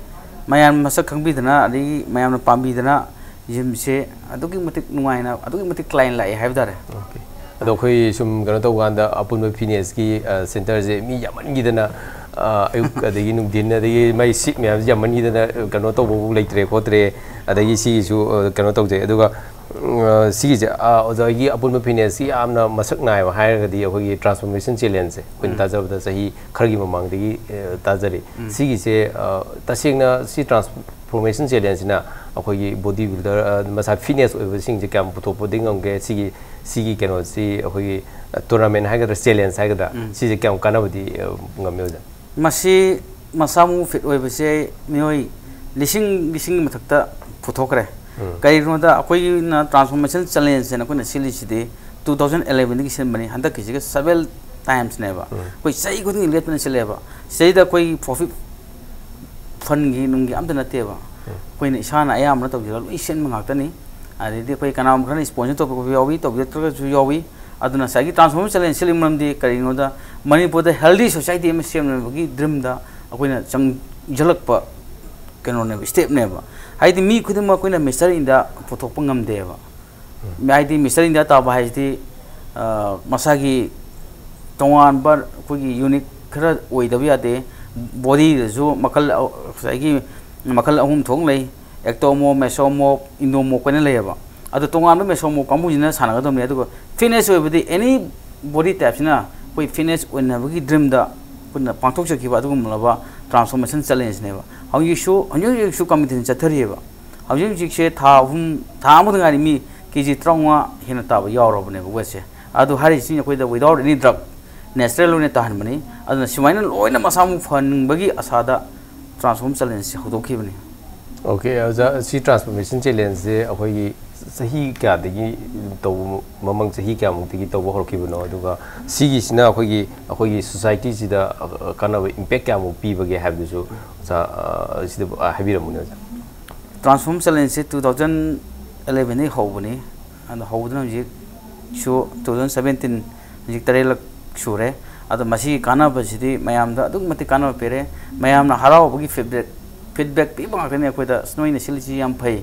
ꯃꯌꯥꯝ ꯃꯁꯛ ꯈꯪꯕꯤꯗꯅ, ꯑꯗꯒꯤ ꯃꯌꯥꯝꯅ ꯄꯥꯝꯕꯤꯗꯅ ꯖꯤꯝꯁꯦ ꯑꯗꯨꯛꯀꯤ ꯃꯇꯤꯛ ꯅꯨꯡꯉꯥꯏꯅ, ꯑꯗꯨꯛꯀꯤ ꯃꯇꯤꯛ ꯀ꯭ꯂꯥꯏꯟ ꯂꯥꯛꯑꯦ ꯍꯥꯏꯕ ꯇꯥꯔꯦ꯫ ꯑꯣꯀꯦ꯫ ꯑꯗꯣ ꯑꯩꯈꯣꯏ ꯁꯨꯝ ꯀꯩꯅꯣ ꯇꯧꯕ ꯀꯥꯟꯗ, ꯑꯄꯨꯟꯕ ꯐꯤꯠꯅꯦꯁꯀꯤ, ꯑ, ꯁꯦꯟꯇꯔꯁꯦ ꯃꯤ ꯌꯥꯝꯃꯟꯈꯤꯗꯅ, ꯑ, ꯑꯌꯨꯛ ꯑꯗꯒꯤ ꯅꯨꯡꯊꯤꯟ ꯑꯗꯒꯤ ꯃꯥꯏ ꯁꯤꯠ ꯃꯌꯥꯝꯁꯦ ꯌꯥꯝꯃꯟꯈꯤꯗꯅ, ꯑ, ꯀꯩꯅꯣ ꯇꯧꯕꯕꯨ ꯂꯩꯇ꯭ꯔꯦ ꯈꯣꯠꯇ꯭ꯔꯦ꯫ ꯑꯗꯒꯤ ꯁꯤꯒꯤꯁꯨ, ꯑ, ꯀꯩꯅꯣ ꯇꯧꯖꯩ꯫ ꯑꯗꯨꯒ, ꯎꯝ, ꯑ, ꯁꯤꯒꯤꯁꯦ, ꯑ, ꯑꯣꯖꯥ ꯍꯣꯏꯒꯤ ꯑꯄꯨꯟꯕ ꯐꯤꯠꯅꯦꯁꯀꯤ ꯌꯥꯝꯅ ꯃꯁꯛ ꯅꯥꯏꯕ ꯍꯥꯏꯔꯒꯗꯤ ꯑꯩꯈꯣꯏꯒꯤ ꯇ꯭ꯔꯥꯟꯁꯐꯣꯔꯃꯦꯁꯟ ꯆꯦꯂꯦꯟꯖꯁꯦ, ꯑꯩꯈꯣꯏꯅ ꯇꯥꯖꯕꯗ ꯆꯍꯤ ꯈꯔꯒꯤ ꯃꯃꯥꯡꯗꯒꯤ, ꯑ, ꯇꯥꯖꯔꯤ꯫ ꯁꯤꯒꯤꯁꯦ, ꯑ, ꯇꯁꯦꯡꯅ ꯁꯤ ꯇ꯭ꯔꯥꯟꯁ- ꯐꯣꯔꯃꯦꯁꯟ ꯆꯦꯂꯦꯟꯖꯁꯤꯅ ꯑꯩꯈꯣꯏꯒꯤ ꯕꯣꯗꯤ ꯕꯤꯜꯗꯔ, ꯑ, ꯃꯁꯥ ꯐꯤꯠꯅꯦꯁ ꯑꯣꯏꯕꯁꯤꯡꯁꯦ ꯀꯌꯥꯝ ꯄꯨꯊꯣꯛꯄꯗꯤ ꯉꯝꯒꯦ? ꯁꯤꯒꯤ, ꯁꯤꯒꯤ ꯀꯩꯅꯣꯁꯤ, ꯑꯩꯈꯣꯏꯒꯤ, ꯑ, ꯇꯣꯔꯅꯥꯃꯦꯟ ꯍꯥꯏꯒꯗ꯭ꯔꯥ, ꯆꯦꯂꯦꯟꯖ ꯍꯥꯏꯒꯗ꯭ꯔꯥ, ꯁꯤꯁꯦ ꯀꯌꯥꯝ ꯀꯥꯟꯅꯕꯗꯤ, ꯑ, ꯉꯝꯃꯤ, ꯑꯣꯖꯥ? ꯃꯁꯤ ꯃꯁꯥ ꯃꯎ ꯐꯤꯠ ꯑꯣꯏꯕꯁꯦ ꯃꯤꯑꯣꯏ ꯂꯤꯁꯤꯡ, ꯂꯤꯁꯤꯡꯒꯤ ꯃꯊꯛꯇ ꯄꯨꯊꯣꯛꯈ꯭ꯔꯦ꯫ ꯀꯔꯤꯒꯤꯅꯣꯗ, ꯑꯩꯈꯣꯏꯅ ꯇ꯭ꯔꯥꯟꯁꯐꯣꯔꯃꯦꯁꯟ ꯆꯦꯂꯦꯟꯖ ꯍꯥꯏꯅ ꯑꯩꯈꯣꯏꯅ ꯁꯤꯜꯂꯤꯁꯤꯗꯤ ꯇꯨ ꯊꯥꯎꯖꯟ ꯑꯦꯂꯦꯚꯦꯟꯗꯒꯤ ꯁꯤꯟꯕꯅꯤ, ꯍꯟꯗꯛꯀꯤꯁꯤꯒ ꯁꯕꯦꯟ ꯇꯥꯏꯝꯁꯅꯦꯕ꯫ ꯑꯩꯈꯣꯏ ꯆꯍꯤ ꯈꯨꯗꯤꯡꯒꯤ ꯂꯦꯞꯇꯅ ꯁꯤꯜꯂꯦꯕ꯫ ꯁꯤꯗꯩꯗ ꯑꯩꯈꯣꯏ ꯄ꯭ꯔꯣꯐꯤꯠ ꯐꯟꯒꯤ ꯅꯨꯡꯒꯤ ꯑꯝꯇ ꯅꯠꯇꯦꯕ꯫ ꯑꯩꯈꯣꯏꯅ ꯏꯁꯥꯅ ꯑꯌꯥꯝꯕꯅ ꯇꯧꯖꯔꯒ ꯂꯣꯏ ꯁꯤꯟꯕ ꯉꯥꯛꯇꯅꯤ꯫ ꯑꯗꯩꯗꯤ ꯑꯩꯈꯣꯏ ꯀꯅꯥꯒꯨꯝꯕ ꯈꯔꯅ ꯁ꯭ꯄꯣꯟꯁꯔ ꯇꯧꯕ ꯈꯣꯠꯄ ꯌꯥꯎꯏ, ꯇꯧꯕꯤꯔꯛꯇ꯭ꯔꯒꯁꯨ ꯌꯥꯎꯏ꯫ ꯑꯗꯨꯅ ꯉꯁꯥꯏꯒꯤ ꯇ꯭ꯔꯥꯟꯁꯐꯣꯔꯃꯔ ꯆꯦꯂꯦꯟꯖ ꯁꯤꯜꯂꯤꯕ ꯃꯔꯝꯗꯤ ꯀꯔꯤꯒꯤꯅꯣꯗ, ꯃꯅꯤꯄꯨꯔꯗ ꯍꯦꯜꯗꯤ ꯁꯣꯁꯥꯏꯇꯤ ꯑꯃ ꯁꯦꯝꯅꯕꯒꯤ ꯗ꯭ꯔꯤꯝꯗ ꯑꯩꯈꯣꯏꯅ ꯆꯪꯁꯤꯜꯂꯛꯄ ꯀꯩꯅꯣꯅꯦꯕ, ꯁ꯭ꯇꯦꯞꯅꯦꯕ꯫ ꯍꯥꯏꯗꯤ ꯃꯤ ꯈꯨꯗꯤꯡꯃꯛ ꯑꯩꯈꯣꯏꯅ ꯃꯤꯁꯇꯔ ꯏꯟꯗꯤꯌꯥ ꯄꯨꯊꯣꯛꯄ ꯉꯝꯗꯦꯕ꯫ ꯍꯥꯏꯗꯤ ꯃꯤꯁꯇꯔ ꯏꯟꯗꯤꯌꯥ ꯇꯥꯕ ꯍꯥꯏꯁꯤꯗꯤ, ꯑ, ꯃꯁꯥꯒꯤ ꯇꯣꯉꯥꯟꯕ ꯑꯩꯈꯣꯏꯒꯤ ꯌꯨꯅꯤꯛ ꯈꯔ ꯑꯣꯏꯗꯕ ꯌꯥꯗꯦ꯫ ꯕꯣꯗꯤꯗꯁꯨ ꯃꯈꯜ ꯑ-, ꯉꯁꯥꯏꯒꯤ ꯃꯈꯜ ꯑꯍꯨꯝ ꯊꯣꯛꯅ ꯂꯩ: ꯑꯦꯛꯇꯣꯃꯣꯞ, ꯃꯦꯁꯣꯃꯣꯞ, ꯏꯟꯗꯣꯃꯣꯞ ꯍꯥꯏꯅ ꯂꯩꯌꯦꯕ꯫ ꯑꯗꯣ ꯇꯣꯉꯥꯟꯕ ꯃꯦꯁꯣꯃꯣꯞ ꯀꯥꯡꯕꯨꯁꯤꯅ ꯁꯥꯟꯅꯒꯗꯕꯅꯤ꯫ ꯑꯗꯨꯒ ꯐꯤꯠꯅꯦꯁ ꯑꯣꯏꯕꯗꯤ ꯑꯦꯅꯤ ꯕꯣꯗꯤ ꯇꯥꯏꯞꯁꯤꯅ ꯑꯩꯈꯣꯏ ꯐꯤꯠꯅꯦꯁ ꯑꯣꯏꯅꯕꯒꯤ ꯗ꯭ꯔꯤꯝꯗ ꯑꯩꯈꯣꯏꯅ ꯄꯥꯡꯊꯣꯛꯆꯈꯤꯕ ꯑꯗꯨꯒꯨꯝꯂꯕ ꯇ꯭ꯔꯥꯟꯁꯐꯣꯔꯃꯦꯁꯟ ꯆꯦꯂꯦꯟꯖꯅꯦꯕ꯫ ꯍꯧꯖꯤꯛꯁꯨ, ꯍꯧꯖꯤꯛ ꯍꯧꯖꯤꯛꯁꯨ ꯀꯝꯄꯤꯇꯤꯁꯟ ꯆꯠꯊꯔꯤꯑꯕ꯫ ꯍꯧꯖꯤꯛ ꯍꯧꯖꯤꯛꯁꯦ ꯊꯥ ꯑꯍꯨꯝ, ꯊꯥ ꯑꯃꯗ ꯉꯥꯏꯔꯤ, ꯃꯤ ꯀꯦ ꯖꯤ ꯇꯔꯥꯃꯉꯥ ꯍꯦꯟꯅ ꯇꯥꯕ ꯌꯥꯎꯔꯕꯅꯦꯕ ꯋꯦꯠꯁꯦ꯫ ꯑꯗꯨ ꯍꯥꯏꯔꯤꯁꯤꯡ ꯑꯩꯈꯣꯏꯗ without any drug, natural ꯑꯣꯏꯅ ꯇꯥꯍꯟꯕꯅꯤ꯫ ꯑꯗꯨꯅ ꯁꯨꯃꯥꯏꯅ ꯂꯣꯏꯅ ꯃꯁꯥ ꯃꯎ ꯐꯍꯟꯅꯤꯡꯕꯒꯤ ꯑꯁꯥꯗ ꯇ꯭ꯔꯥꯟꯁꯐꯣꯔꯝ ꯆꯦꯂꯦꯟꯖꯁꯦ ꯍꯧꯗꯣꯛꯈꯤꯕꯅꯤ꯫ ꯑꯣꯀꯦ, ꯑꯣꯖꯥ, ꯁꯤ ꯇ꯭ꯔꯥꯟꯁꯐꯣꯔꯃꯦꯁꯟ ꯆꯦꯂꯦꯟꯖꯁꯦ ꯑꯩꯈꯣꯏꯒꯤ ꯆꯍꯤ ꯀꯌꯥꯗꯒꯤ ꯇꯧꯕ, ꯃꯃꯥꯡ ꯆꯍꯤ ꯀꯌꯥꯃꯨꯛꯇꯒꯤ ꯇꯧꯕ ꯍꯧꯔꯛꯈꯤꯕꯅꯣ? ꯑꯗꯨꯒ ꯁꯤꯒꯤꯁꯤꯅ ꯑꯩꯈꯣꯏꯒꯤ, ꯑꯩꯈꯣꯏꯒꯤ ꯁꯣꯁꯥꯏꯇꯤꯁꯤꯗ, ꯑ, ꯀꯥꯟꯅꯕ ꯏꯝꯄꯦꯛ ꯀꯌꯥꯃꯨꯛ ꯄꯤꯕꯒꯦ ꯍꯥꯏꯕꯗꯨꯁꯨ, ꯑꯣꯖꯥ, ꯑ, ꯁꯤꯗ, ꯑ, ꯍꯥꯏꯕꯤꯔꯝꯃꯨꯅꯦ, ꯑꯣꯖꯥ꯫ ꯇ꯭ꯔꯥꯟꯁꯐꯣꯔꯝ ꯆꯦꯂꯦꯟꯖꯁꯦ ꯇꯨ ꯊꯥꯎꯖꯟ ꯑꯦꯂꯦꯚꯦꯟꯗꯒꯤ ꯍꯧꯕꯅꯤ꯫ ꯑꯗꯣ ꯍꯧꯕꯗꯨꯅ ꯍꯧꯖꯤꯛꯁꯨ ꯇꯨ ꯊꯥꯎꯖꯟ ꯁꯕꯦꯟꯇꯤꯟ, ꯍꯧꯖꯤꯛ ꯇꯔꯦꯠꯂꯛ ꯁꯨꯔꯦ꯫ ꯑꯗꯣ ꯃꯁꯤꯒꯤ ꯀꯥꯟꯅꯕꯁꯤꯗꯤ ꯃꯌꯥꯝꯗ ꯑꯗꯨꯛꯀꯤ ꯃꯇꯤꯛ ꯀꯥꯟꯅꯕ ꯄꯤꯔꯦ꯫ ꯃꯌꯥꯝꯅ ꯍꯔꯥꯎꯕꯒꯤ ꯐꯤꯗꯕꯦꯛ, ꯐꯤꯗꯕꯦꯛ ꯄꯤꯕ ꯉꯥꯛꯇꯅꯤ ꯑꯩꯈꯣꯏꯗ꯫ "ꯑꯁ, ꯅꯣꯏꯅ ꯁꯤꯜꯂꯤꯁꯤ ꯌꯥꯝ ꯐꯩ,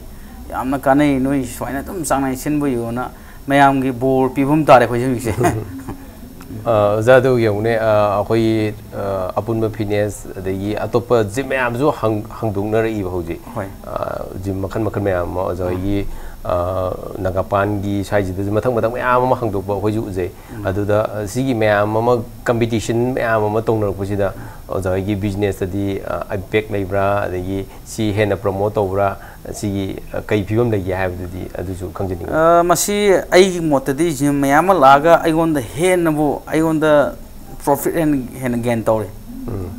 ꯌꯥꯝꯅ ꯀꯥꯟꯅꯩ, ꯅꯣꯏ ꯁꯨꯃꯥꯏꯅ ꯑꯗꯨꯝ ꯆꯥꯡ ꯅꯥꯏꯅ ꯁꯤꯟꯕ ꯑꯣꯏꯌꯨꯅ" ꯃꯌꯥꯝꯒꯤ ꯕꯣꯔ ꯄꯤꯐꯝ ꯇꯥꯔꯦ ꯑꯩꯈꯣꯏ ꯍꯧꯖꯤꯛꯁꯦ꯫ ꯑ, ꯑꯣꯖꯥ, ꯑꯗꯨ ꯌꯦꯡꯉꯨꯅꯦ, ꯑ, ꯑꯩꯈꯣꯏꯒꯤ, ꯑ, ꯑꯄꯨꯟꯕ ꯐꯤꯠꯅꯦꯁ, ꯑꯗꯒꯤ ꯑꯇꯣꯞꯄ ꯖꯤꯝ ꯃꯌꯥꯝꯁꯨ ꯍꯥꯡ-, ꯍꯥꯡꯗꯣꯛꯅꯔꯛꯏꯕ ꯍꯧꯖꯤꯛ꯫ ꯍꯣꯏ꯫ ꯑ, ꯖꯤꯝ ꯃꯈꯜ ꯃꯈꯜ ꯃꯌꯥꯝ ꯑꯃ, ꯑꯣꯖꯥ ꯍꯣꯏꯒꯤ, ꯑ, ꯅꯥꯒꯥꯄꯥꯟꯒꯤ ꯁ꯭ꯋꯥꯏꯁꯤꯗꯁꯨ ꯃꯊꯪ ꯃꯊꯪ ꯃꯌꯥꯝ ꯑꯃ ꯍꯥꯡꯗꯣꯛꯄ ꯑꯩꯈꯣꯏꯁꯨ ꯎꯖꯩ꯫ ꯎꯝ꯫ ꯑꯗꯨꯗ, ꯑ, ꯁꯤꯒꯤ ꯃꯌꯥꯝ ꯑꯃ, ꯀꯝꯄꯤꯇꯤꯁꯟ ꯃꯌꯥꯝ ꯑꯃ ꯇꯧꯅꯔꯛꯄꯁꯤꯗ, ꯎꯝ꯫ ꯑꯣꯖꯥ ꯍꯣꯏꯒꯤ ꯕꯤꯖꯤꯅꯦꯁꯇꯗꯤ, ꯑ, ꯏꯝꯄꯦꯛ ꯂꯩꯕ꯭ꯔꯥ? ꯑꯗꯒꯤ ꯁꯤ ꯍꯦꯟꯅ ꯄ꯭ꯔꯣꯃꯣꯠ ꯇꯧꯕ꯭ꯔꯥ? ꯁꯤꯒꯤ, ꯑ, ꯀꯩ ꯐꯤꯕꯝ ꯂꯩꯒꯦ ꯍꯥꯏꯕꯗꯨꯗꯤ ꯑꯗꯨꯁꯨ ꯈꯪꯖꯅꯤꯡꯉꯤ꯫ ꯑ, ꯃꯁꯤ ꯑꯩꯒꯤ ꯃꯣꯠꯇꯗꯤ ꯖꯤꯝ ꯃꯌꯥꯝ ꯑꯃ ꯂꯥꯛꯑꯒ ꯑꯩꯉꯣꯟꯗ ꯍꯦꯟꯅꯕꯨ, ꯑꯩꯉꯣꯟꯗ ꯄ꯭ꯔꯣꯐꯤꯠ ꯍꯦꯟꯅ, ꯍꯦꯟꯅ ꯒꯦꯟ ꯇꯧꯔꯦ꯫ ꯎꯝ꯫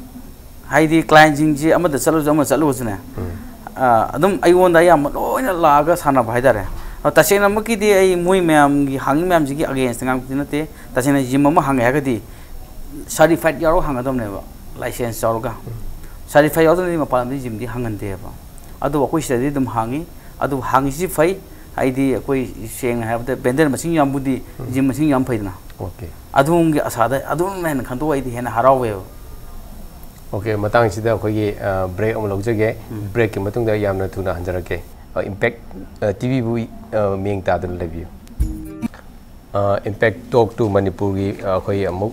ꯍꯥꯏꯗꯤ ꯀ꯭ꯂꯥꯏꯟꯁꯤꯡꯁꯤ ꯑꯃꯗ ꯆꯠꯂꯁꯨ ꯑꯃꯗ ꯆꯠꯂꯨꯔꯁꯨꯅꯦ, ꯎꯝ꯫ ꯑ, ꯑꯗꯨꯝ ꯑꯩꯉꯣꯟꯗ ꯑꯌꯥꯝꯕ ꯂꯣꯏꯅ ꯂꯥꯛꯑꯒ ꯁꯥꯟꯅꯕ ꯍꯥꯏꯇꯥꯔꯦ꯫ ꯑ, ꯇꯁꯦꯡꯅꯃꯛꯀꯤꯗꯤ ꯑꯩ ꯃꯣꯏ ꯃꯌꯥꯝꯒꯤ ꯍꯥꯡꯉꯤ ꯃꯌꯥꯝꯁꯤꯒꯤ against ꯉꯥꯡꯕꯗꯤ ꯅꯠꯇꯦ꯫ ꯇꯁꯦꯡꯅ ꯖꯤꯝ ꯑꯃ ꯍꯥꯡꯉꯦ ꯍꯥꯏꯔꯒꯗꯤ certified ꯌꯥꯎꯔꯒ ꯍꯥꯡꯒꯗꯕꯅꯦꯕ, license ꯌꯥꯎꯔꯒ꯫ Certified ꯌꯥꯎꯗꯅꯗꯤ ꯃꯄꯥꯟ ꯂꯝꯗ ꯖꯤꯝꯗꯤ ꯍꯥꯡꯍꯟꯗꯦꯕ꯫ ꯑꯗꯨꯕꯨ ꯑꯩꯈꯣꯏ ꯁꯤꯗꯗꯤ ꯑꯗꯨꯝ ꯍꯥꯡꯉꯤ꯫ ꯑꯗꯨꯕꯨ ꯍꯥꯡꯉꯤꯁꯤ ꯐꯩ, ꯍꯥꯏꯗꯤ ꯑꯩꯈꯣꯏ ꯁꯦꯡꯅ ꯍꯥꯏꯔꯕꯗ vendor ꯃꯁꯤꯡ ꯌꯥꯝꯕꯨꯗꯤ ꯖꯤꯝ ꯃꯁꯤꯡ ꯌꯥꯝ ꯐꯩꯗꯅ꯫ ꯑꯣꯀꯦ꯫ ꯑꯗꯣꯝꯒꯤ ꯑꯁꯥꯗ ꯑꯗꯨꯝ ꯍꯦꯟꯅ ꯈꯟꯗꯣꯛꯑ ꯑꯩꯗꯤ ꯍꯦꯟꯅ ꯍꯔꯥꯎꯋꯦꯕ꯫ ꯑꯣꯀꯦ, ꯃꯇꯥꯡꯁꯤꯗ ꯑꯩꯈꯣꯏꯒꯤ break ꯑꯃ ꯂꯧꯖꯒꯦ꯫ Breakꯀꯤ ꯃꯇꯨꯡꯗ ꯌꯥꯝꯅ ꯊꯨꯅ ꯍꯟꯖꯔꯛꯀꯦ꯫ Impact TVꯕꯨ ꯃꯤꯡ ꯇꯥꯗꯨꯅ ꯂꯩꯕꯤꯌꯨ꯫ Impact Talk to ꯃꯅꯤꯄꯨꯔꯒꯤ ꯑꯩꯈꯣꯏ ꯑꯃꯨꯛ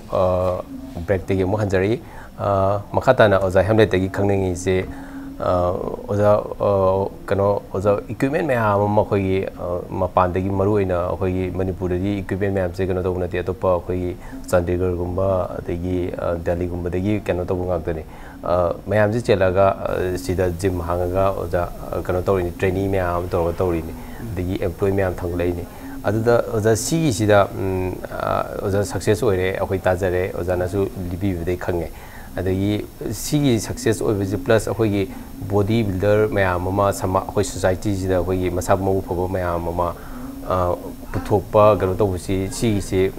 breakꯇꯒꯤ ꯑꯃꯨꯛ ꯍꯟꯖꯔꯛꯏ꯫ ꯃꯈꯥ ꯇꯥꯅ ꯑꯣꯖꯥ ꯍꯦꯝꯂꯦꯠꯇꯒꯤ ꯈꯪꯅꯤꯡꯉꯤꯁꯦ, ꯑꯣꯖꯥ, ꯀꯩꯅꯣ, ꯑꯣꯖꯥ, equipment ꯃꯌꯥꯝ ꯑꯃ ꯑꯩꯈꯣꯏꯒꯤ ꯃꯄꯥꯟꯗꯒꯤ, ꯃꯔꯨꯑꯣꯏꯅ ꯑꯩꯈꯣꯏꯒꯤ ꯃꯅꯤꯄꯨꯔꯗꯗꯤ equipment ꯃꯌꯥꯝꯁꯦ ꯀꯩꯅꯣ ꯇꯧꯕ ꯅꯠꯇꯦ, ꯑꯇꯣꯞꯄ ꯑꯩꯈꯣꯏꯒꯤ ꯆꯥꯟꯗꯤꯒꯔꯒꯨꯝꯕ ꯑꯗꯒꯤ ꯗꯦꯜꯂꯤꯒꯨꯝꯕꯗꯒꯤ ꯀꯩꯅꯣ ꯇꯧꯕ ꯉꯥꯛꯇꯅꯤ꯫ ꯃꯌꯥꯝꯁꯦ ꯆꯦꯜꯂꯒ ꯁꯤꯗ ꯖꯤꯝ ꯍꯥꯡꯉꯒ ꯑꯣꯖꯥ, ꯀꯩꯅꯣ ꯇꯧꯔꯤꯅꯤ, trainee ꯃꯌꯥꯝ ꯑꯃ ꯇꯧꯔꯒ ꯇꯧꯔꯤꯅꯤ, ꯑꯗꯒꯤ employee ꯃꯌꯥꯝ ꯊꯝꯒꯠꯂꯛꯏꯅꯤ꯫ ꯑꯗꯨꯗ ꯑꯣꯖꯥ, ꯁꯤꯒꯤꯁꯤꯗ ꯑꯣꯖꯥ success ꯑꯣꯏꯔꯦ, ꯑꯩꯈꯣꯏ ꯇꯥꯖꯔꯦ, ꯑꯣꯖꯥꯅꯁꯨ ꯂꯤꯕꯤꯕꯗꯩ ꯈꯪꯉꯦ꯫ ꯑꯗꯒꯤ ꯁꯤꯒꯤ success ꯑꯣꯏꯕꯁꯤ plus ꯑꯩꯈꯣꯏꯒꯤ body builder ꯃꯌꯥꯝ ꯑꯃ, ꯑꯩꯈꯣꯏ societyꯁꯤꯗ ꯑꯩꯈꯣꯏꯒꯤ ꯃꯁꯥ ꯃꯎ ꯐꯕ ꯃꯌꯥꯝ ꯑꯃ ꯄꯨꯊꯣꯛꯄ, ꯀꯩꯅꯣ ꯇꯧꯕꯁꯤ, ꯁꯤꯒꯤꯁꯤ,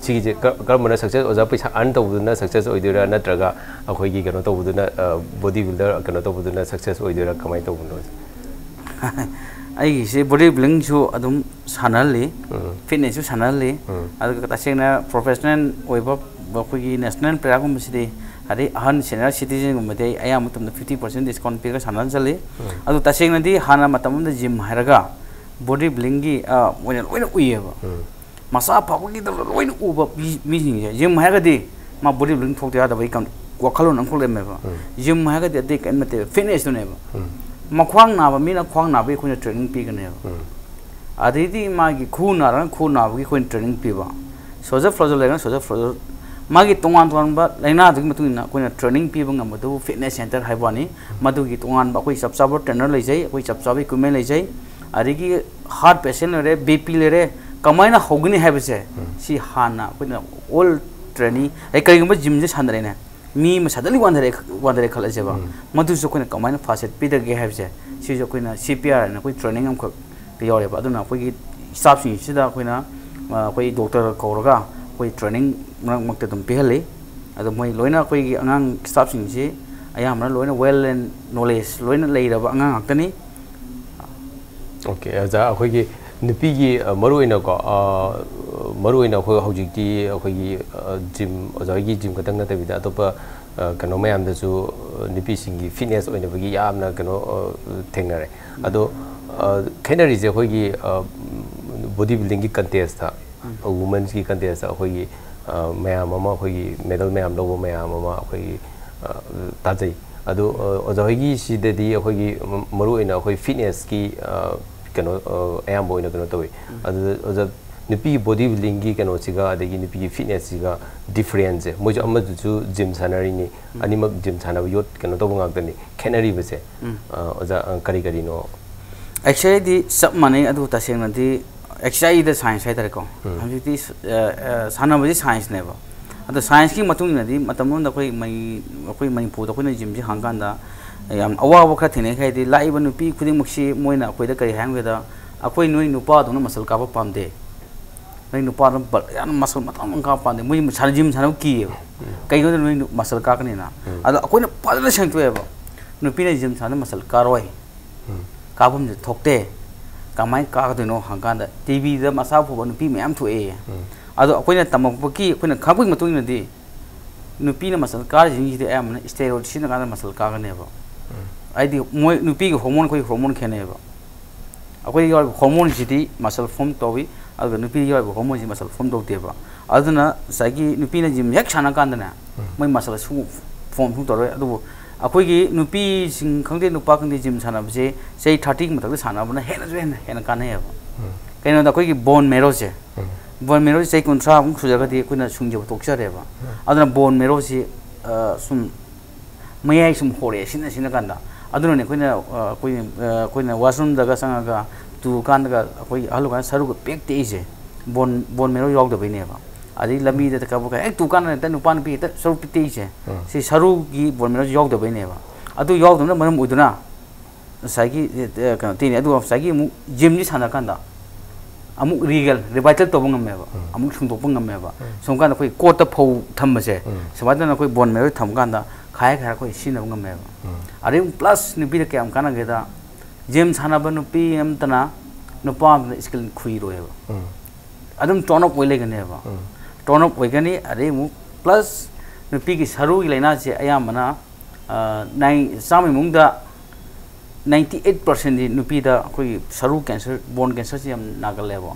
ꯁꯤꯒꯤꯁꯦ ꯀꯔꯝꯕꯅ success, ꯑꯣꯖꯥ, ꯄꯩꯁꯥ earn ꯇꯧꯕꯗꯨꯅ success ꯑꯣꯏꯗꯣꯏꯔꯥ, ꯅꯠꯇ꯭ꯔꯒ ꯑꯩꯈꯣꯏꯒꯤ ꯀꯩꯅꯣ ꯇꯧꯕꯗꯨꯅ, body builder ꯀꯩꯅꯣ ꯇꯧꯕꯗꯨꯅ success ꯑꯣꯏꯗꯣꯏꯔꯥ, ꯀꯃꯥꯏꯅ ꯇꯧꯕꯅꯣ? ꯑꯩꯒꯤꯁꯦ body buildingꯁꯨ ꯑꯗꯨꯝ ꯁꯥꯟꯅꯍꯜꯂꯤ, fitnessꯁꯨ ꯁꯥꯟꯅꯍꯜꯂꯤ꯫ ꯑꯗꯨꯒ ꯇꯁꯦꯡꯅ professional ꯑꯣꯏꯕ ꯑꯩꯈꯣꯏꯒꯤ national playerꯒꯨꯝꯕꯁꯤꯗꯤ, ꯑꯗꯩ ꯑꯍꯟ senior citizenꯒꯨꯝꯕꯗꯤ ꯑꯩ ꯑꯌꯥꯝꯕ ꯃꯇꯝꯗ fifty percent discount ꯄꯤꯔꯒ ꯁꯥꯟꯅꯍꯟ ꯆꯠꯂꯤ꯫ ꯑꯗꯨ ꯇꯁꯦꯡꯅꯗꯤ ꯍꯥꯟꯅ ꯃꯇꯝ ꯑꯃꯗ gym ꯍꯥꯏꯔꯒ body buildingꯒꯤ ꯑꯣꯏꯅ ꯂꯣꯏꯅ ꯎꯏꯌꯦꯕ꯫ ꯃꯁꯥ ꯐꯕꯒꯤꯗꯃꯛꯇ ꯂꯣꯏꯅ ꯎꯕ ꯃꯤ, ꯃꯤꯁꯤꯡꯁꯦ, gym ꯍꯥꯏꯔꯒꯗꯤ ꯃꯥ body building ꯊꯣꯛꯇ ꯌꯥꯗꯕꯒꯤ ꯀꯩꯅꯣ ꯋꯥꯈꯜꯂꯣꯟ ꯑꯃꯈꯛ ꯂꯩꯔꯝꯃꯦꯕ꯫ Gym ꯍꯥꯏꯔꯒꯗꯤ ꯑꯇꯩ ꯀꯔꯤꯝ ꯅꯠꯇꯦꯕ, fitnessꯇꯨꯅꯦꯕ꯫ ꯃꯈ꯭ꯋꯥꯡ ꯅꯥꯕ ꯃꯤꯅ ꯈ꯭ꯋꯥꯡ ꯅꯥꯕꯒꯤ ꯑꯩꯈꯣꯏꯅ training ꯄꯤꯒꯅꯦꯕ꯫ ꯑꯗꯩꯗꯤ ꯃꯥꯒꯤ ꯈꯨ ꯅꯥꯔꯒꯅ ꯈꯨ ꯅꯥꯕꯒꯤ ꯑꯩꯈꯣꯏꯅ training ꯄꯤꯕ, soldier floor ꯂꯩꯔꯒꯅ soldier floor, ꯃꯥꯒꯤ ꯇꯣꯉꯥꯟ ꯇꯣꯉꯥꯟꯕ ꯂꯥꯏꯅꯥꯗꯨꯒꯤ ꯃꯇꯨꯡ ꯏꯟꯅ ꯑꯩꯈꯣꯏꯅ training ꯄꯤꯕ ꯉꯝꯕꯗꯨꯕꯨ fitness center ꯍꯥꯏꯕ ꯋꯥꯅꯤ꯫ ꯃꯗꯨꯒꯤ ꯇꯣꯉꯥꯟꯕ ꯑꯩꯈꯣꯏ ꯆꯞ ꯆꯥꯕ trainer ꯂꯩꯖꯩ, ꯑꯩꯈꯣꯏ ꯆꯞ ꯆꯥꯕ equipment ꯂꯩꯖꯩ꯫ ꯑꯗꯒꯤ heart patient ꯂꯩꯔꯦ, BP ꯂꯩꯔꯦ, ꯀꯃꯥꯏꯅ ꯍꯧꯒꯅꯤ ꯍꯥꯏꯕꯁꯦ, ꯁꯤ ꯍꯥꯟꯅ ꯑꯩꯈꯣꯏꯅ all trainee, ꯑꯩ ꯀꯔꯤꯒꯨꯝꯕ gymꯁꯦ ꯁꯥꯟꯅꯔꯦꯅꯦ, ꯃꯤ ꯑꯃ suddenly ꯋꯥꯟꯊꯔꯦ, ꯋꯥꯟꯊꯔꯦ ꯈꯜꯂꯁꯦꯕ, ꯃꯗꯨꯁꯨ ꯑꯩꯈꯣꯏꯅ ꯀꯃꯥꯏꯅ first aid ꯄꯤꯗꯒꯦ ꯍꯥꯏꯕꯁꯦ, ꯁꯤꯁꯨ ꯑꯩꯈꯣꯏꯅ CPR ꯍꯥꯏꯅ ꯑꯩꯈꯣꯏ training ꯑꯃꯈꯛ ꯌꯥꯎꯔꯦꯕ꯫ ꯑꯗꯨꯅ ꯑꯩꯈꯣꯏꯒꯤ staffꯁꯤꯡꯁꯤꯗ ꯑꯩꯈꯣꯏꯅ, ꯑ, ꯑꯩꯈꯣꯏ doctor ꯀꯧꯔꯒ ꯑꯩꯈꯣꯏ training ꯃꯔꯛ ꯃꯔꯛꯇ ꯑꯗꯨꯝ ꯄꯤꯍꯜꯂꯤ꯫ ꯑꯗꯣ ꯃꯣꯏ ꯂꯣꯏꯅ, ꯑꯩꯈꯣꯏꯒꯤ ꯑꯉꯥꯡ staffꯁꯤꯡꯁꯤ ꯑꯌꯥꯝꯕꯅ ꯂꯣꯏꯅ well and knowledge ꯂꯣꯏꯅ ꯂꯩꯔꯕ ꯑꯉꯥꯡ ꯉꯥꯛꯇꯅꯤ꯫ ꯑꯣꯀꯦ ꯑꯣꯖꯥ, ꯑꯩꯈꯣꯏꯒꯤ ꯅꯨꯄꯤꯒꯤ, ꯑ, ꯃꯔꯨꯑꯣꯏꯅꯀꯣ, ꯑ, ꯃꯔꯨꯑꯣꯏꯅ ꯑꯩꯈꯣꯏ ꯍꯧꯖꯤꯛꯇꯤ ꯑꯩꯈꯣꯏꯒꯤ, ꯑ, gym, ꯑꯣꯖꯥ ꯍꯣꯏꯒꯤ gym ꯈꯛꯇꯪ ꯅꯠꯇꯕꯤꯗ ꯑꯇꯣꯞꯄ, ꯑ, ꯀꯩꯅꯣ ꯃꯌꯥꯝꯗꯁꯨ, ꯑ, ꯅꯨꯄꯤꯁꯤꯡꯒꯤ fitness ꯑꯣꯏꯅꯕꯒꯤ ꯌꯥꯝꯅ ꯀꯩꯅꯣ, ꯑ, ꯊꯦꯡꯅꯔꯦ꯫ ꯑꯗꯣ, ꯑ, ꯈꯦꯠꯅꯔꯤꯁꯦ ꯑꯩꯈꯣꯏꯒꯤ, ꯑ, body buildingꯒꯤ contestꯇ, womensꯀꯤ contestꯇ ꯑꯩꯈꯣꯏꯒꯤ, ꯑ, ꯃꯌꯥꯝ ꯑꯃ, ꯑꯩꯈꯣꯏꯒꯤ medal ꯃꯌꯥꯝ ꯂꯧꯕ ꯃꯌꯥꯝ ꯑꯃ ꯑꯩꯈꯣꯏꯒꯤ, ꯑ, ꯇꯥꯖꯩ꯫ ꯑꯗꯣ, ꯑ, ꯑꯣꯖꯥ ꯍꯣꯏꯒꯤ ꯁꯤꯗꯗꯤ ꯑꯩꯈꯣꯏꯒꯤ ꯃ-, ꯃꯔꯨꯑꯣꯏꯅ ꯑꯩꯈꯣꯏ fitnessꯀꯤ, ꯑ, ꯀꯩꯅꯣ, ꯑ, ꯑꯌꯥꯝꯕ ꯑꯣꯏꯅ ꯀꯩꯅꯣ ꯇꯧꯏ꯫ ꯑꯗꯨꯗ ꯑꯣꯖꯥ, ꯅꯨꯄꯤꯒꯤ body buildingꯒꯤ ꯀꯩꯅꯣꯁꯤꯒ ꯑꯗꯒꯤ ꯅꯨꯄꯤꯒꯤ fitnessꯁꯤꯒ difference ꯁꯦ, ꯃꯣꯏꯁꯨ ꯑꯃꯗꯨꯁꯨ gym ꯁꯥꯟꯅꯔꯤꯅꯤ, ꯑꯅꯤꯃꯛ gym ꯁꯥꯟꯅꯕ ꯌꯣꯠ ꯀꯩꯅꯣ ꯇꯧꯕ ꯉꯥꯛꯇꯅꯤ, ꯈꯦꯠꯅꯔꯤꯕꯁꯦ, ꯑ, ꯑꯣꯖꯥ, ꯑ, ꯀꯔꯤ ꯀꯔꯤꯅꯣ? Actually ꯗꯤ ꯆꯞ ꯃꯥꯟꯅꯩ, ꯑꯗꯨꯕꯨ ꯇꯁꯦꯡꯅꯗꯤ actually ꯗ science ꯍꯥꯏꯇꯥꯔꯦꯀꯣ꯫ ꯍꯧꯖꯤꯛꯇꯤ ꯁ-, ꯑ, ꯑ, ꯁꯥꯟꯅꯕꯁꯤ scienceꯅꯦꯕ꯫ ꯑꯗꯣ scienceꯀꯤ ꯃꯇꯨꯡ ꯏꯟꯅꯗꯤ ꯃꯇꯝ ꯑꯃꯗ ꯑꯩꯈꯣꯏ ꯃꯩ-, ꯑꯩꯈꯣꯏ ꯃꯅꯤꯄꯨꯔꯗ ꯑꯩꯈꯣꯏꯅ gymꯁꯤ ꯍꯥꯡꯀꯥꯟꯗ ꯌꯥꯝ ꯑꯋꯥꯕ ꯈꯔ ꯊꯦꯡꯅꯩ꯫ ꯍꯥꯏꯗꯤ ꯂꯥꯛꯏꯕ ꯅꯨꯄꯤ ꯈꯨꯗꯤꯡꯃꯛꯁꯤ ꯃꯣꯏꯅ ꯑꯩꯈꯣꯏꯗ ꯀꯔꯤ ꯍꯥꯏ ꯍꯥꯏꯕꯗ, "ꯑꯩꯈꯣꯏ ꯅꯣꯏ ꯅꯨꯄꯥꯗꯧꯅ muscle ꯀꯥꯞꯄ ꯄꯥꯝꯗꯦ, ꯅꯣꯏ ꯅꯨꯄꯥꯗꯧꯅ ꯕ-, ꯌꯥꯝꯅ muscle ꯃꯇꯥꯡ ꯑꯃ ꯀꯥꯞꯄ ꯄꯥꯝꯗꯦ, ꯃꯣꯏ ꯁꯥꯟꯅ-, gym ꯁꯥꯟꯅꯕ ꯀꯤꯌꯦꯕ꯫ ꯀꯩꯒꯤꯅꯣꯗ ꯅꯣꯏ ꯅꯨ-, muscle ꯀꯥꯞꯀꯅꯤꯅ?" ꯑꯗꯣ ꯑꯩꯈꯣꯏꯅ ꯐꯖꯅ ꯁꯦꯡꯗꯣꯛꯑꯦꯕ, ꯅꯨꯄꯤꯅ gym ꯁꯥꯟꯅ muscle ꯀꯥꯔꯣꯏ, ꯀꯥꯞꯐꯝꯁꯦ ꯊꯣꯛꯇꯦ, ꯀꯃꯥꯏꯅ ꯀꯥꯒꯗꯣꯏꯅꯣ ꯍꯪꯀꯥꯟꯗ TVꯗ ꯃꯁꯥ ꯐꯕ ꯅꯨꯄꯤ ꯃꯌꯥꯝ ꯊꯣꯛꯑꯦ꯫ ꯑꯗꯣ ꯑꯩꯈꯣꯏꯅ ꯇꯝꯃꯛꯄꯒꯤ, ꯑꯩꯈꯣꯏꯅ ꯈꯪꯉꯛꯄꯒꯤ ꯃꯇꯨꯡ ꯏꯟꯅꯗꯤ ꯅꯨꯄꯤꯅ muscle ꯀꯥꯔꯤꯁꯤꯡꯁꯤꯗꯤ ꯑꯌꯥꯝꯕꯅ steroid ꯁꯤꯖꯤꯟꯅꯀꯥꯟꯗ muscle ꯀꯥꯒꯅꯦꯕ꯫ ꯍꯥꯏꯗꯤ ꯃꯣꯏ ꯅꯨꯄꯤꯒꯤ hormone, ꯑꯩꯈꯣꯏꯒꯤ hormone ꯈꯦꯠꯅꯩꯌꯦꯕ꯫ ꯑꯩꯈꯣꯏꯗ ꯌꯥꯎꯔꯤꯕ hormoneꯁꯤꯗꯤ muscle form ꯇꯧꯏ, ꯑꯗꯨꯒ ꯅꯨꯄꯤꯗ ꯌꯥꯎꯔꯤꯕ hormoneꯁꯤ muscle form ꯇꯧꯗꯦꯕ꯫ ꯑꯗꯨꯅ ꯉꯁꯥꯏꯒꯤ ꯅꯨꯄꯤꯅ gym ꯍꯦꯛ ꯁꯥꯟꯅ ꯀꯥꯟꯗꯅꯦ, ꯃꯣꯏ muscle ꯁꯨ form ꯁꯨ ꯇꯧꯔꯣꯏ꯫ ꯑꯗꯨꯕꯨ ꯑꯩꯈꯣꯏꯒꯤ ꯅꯨꯄꯤꯁꯤꯡ ꯈꯪꯗꯦ, ꯅꯨꯄꯥ ꯈꯪꯗꯦ, gym ꯁꯥꯟꯅꯕꯁꯦ ꯆꯍꯤ thirtyꯒꯤ ꯃꯊꯛꯇ ꯁꯥꯟꯅꯕꯅ ꯍꯦꯟꯅꯁꯨ ꯍꯦꯟꯅ, ꯍꯦꯟꯅ ꯀꯥꯟꯅꯩꯌꯦꯕ꯫ ꯀꯩꯅꯣꯗ ꯑꯩꯈꯣꯏꯒꯤ bone marrowꯁꯦ, bone marrowꯁꯦ ꯆꯍꯤ ꯀꯨꯟꯊ꯭ꯔꯥꯃꯨꯛ ꯁꯨꯖꯔꯒꯗꯤ ꯑꯩꯈꯣꯏꯅ ꯁꯨꯡꯖꯕ ꯇꯣꯛꯆꯔꯦꯕ꯫ ꯑꯗꯨꯅ bone marrowꯁꯤ, ꯑ, ꯁꯨꯝ ꯃꯌꯥꯏ ꯁꯨꯝ ꯍꯣꯔꯛꯑꯦ ꯁꯤꯟꯅ ꯁꯤꯟꯅ ꯀꯥꯟꯗ꯫ ꯑꯗꯨꯅꯅꯦ ꯑꯩꯈꯣꯏꯅ, ꯑ, ꯑꯩꯈꯣꯏ, ꯑ, ꯑꯩꯈꯣꯏꯅ washroomꯗꯒ ꯆꯪꯉꯒ ꯇꯨ ꯀꯥꯟꯗꯒ ꯑꯩꯈꯣꯏ ꯑꯍꯜ ꯀꯥꯟꯗ ꯁꯔꯨꯒ ꯄꯦꯛ ꯇꯦꯛꯏꯁꯦ꯫ Bone, bone marrow ꯌꯥꯎꯗꯕꯩꯅꯦꯕ꯫ ꯑꯗꯩ ꯂꯝꯕꯤꯗ ꯀꯕꯛ ꯀꯕꯛ ꯍꯦꯛ ꯇꯨ ꯀꯥꯟꯗ ꯍꯦꯛꯇ ꯅꯨꯄꯥ ꯅꯨꯄꯤ ꯍꯦꯛꯇ ꯁꯔꯨ ꯄꯤꯛ ꯇꯦꯛꯏꯁꯦ꯫ ꯁꯤ ꯁꯔꯨꯒꯤ bone marrowꯁꯤ ꯌꯥꯎꯗꯕꯩꯅꯦꯕ꯫ ꯑꯗꯨ ꯌꯥꯎꯗꯕꯅ ꯃꯔꯝ ꯑꯣꯏꯗꯨꯅ ꯉꯁꯥꯏꯒꯤ ꯑꯦ, ꯀꯩꯅꯣ ꯇꯤꯅꯤ, ꯑꯗꯨꯒ ꯉꯁꯥꯏꯒꯤ ꯑꯃꯨꯛ ꯖꯤꯝꯁꯤ ꯁꯥꯟꯅꯔꯀꯥꯟꯗ ꯑꯃꯨꯛ ꯔꯤꯒꯦꯜ ꯔꯤꯚꯥꯏꯇꯦꯜ ꯇꯧꯕ ꯉꯝꯃꯦꯕ, ꯑꯃꯨꯛ ꯁꯦꯡꯗꯣꯛꯄ ꯉꯝꯃꯦꯕ꯫ ꯁꯨꯝ ꯀꯥꯟꯗ ꯑꯩꯈꯣꯏ ꯀꯣꯔꯠꯇ ꯐꯧ ꯊꯝꯕꯁꯦ, ꯁꯨꯃꯥꯏꯅ ꯇꯧꯅ ꯑꯩꯈꯣꯏ ꯕꯣꯟ ꯃꯦꯔꯣ ꯊꯝꯕ ꯀꯥꯟꯗ ꯈꯥꯏ ꯈꯥꯏꯔ ꯑꯩꯈꯣꯏ ꯁꯤꯖꯤꯟꯅꯕ ꯉꯝꯃꯦꯕ꯫ ꯑꯗꯩ ꯑꯃꯨꯛ ꯄ꯭ꯂꯁ ꯅꯨꯄꯤꯗ ꯀꯌꯥꯝ ꯀꯥꯟꯅꯒꯦꯗ, ꯖꯤꯝ ꯁꯥꯟꯅꯕ ꯅꯨꯄꯤ ꯑꯃꯇꯅ ꯅꯨꯄꯥ ꯑꯃꯗ ꯁ꯭ꯀꯤꯜ ꯈꯨꯏꯔꯣꯏꯕ꯫ ꯑꯗꯨꯝ ꯇꯣꯟ ꯑꯞ ꯑꯣꯏ ꯂꯩꯒꯅꯦꯕ꯫ ꯇꯣꯟ ꯑꯞ ꯑꯣꯏꯒꯅꯤ꯫ ꯑꯗꯩ ꯑꯃꯨꯛ ꯄ꯭ꯂꯁ ꯅꯨꯄꯤꯒꯤ ꯁꯔꯨꯒꯤ ꯂꯥꯏꯅꯥꯁꯦ ꯑꯌꯥꯝꯕꯅ, ꯑ, ꯅꯥꯏ-, ꯆꯥꯝꯃꯒꯤ ꯃꯅꯨꯡꯗ ꯅꯥꯏꯟꯇꯤ ꯑꯩꯠ ꯄꯥꯔꯁꯦꯟꯗꯤ ꯅꯨꯄꯤꯗ ꯑꯩꯈꯣꯏꯒꯤ ꯁꯔꯨ ꯀꯦꯟꯁꯔ, ꯕꯣꯟ ꯀꯦꯟꯁꯔꯁꯤ ꯌꯥꯝ ꯅꯥꯒꯜꯂꯦꯕ꯫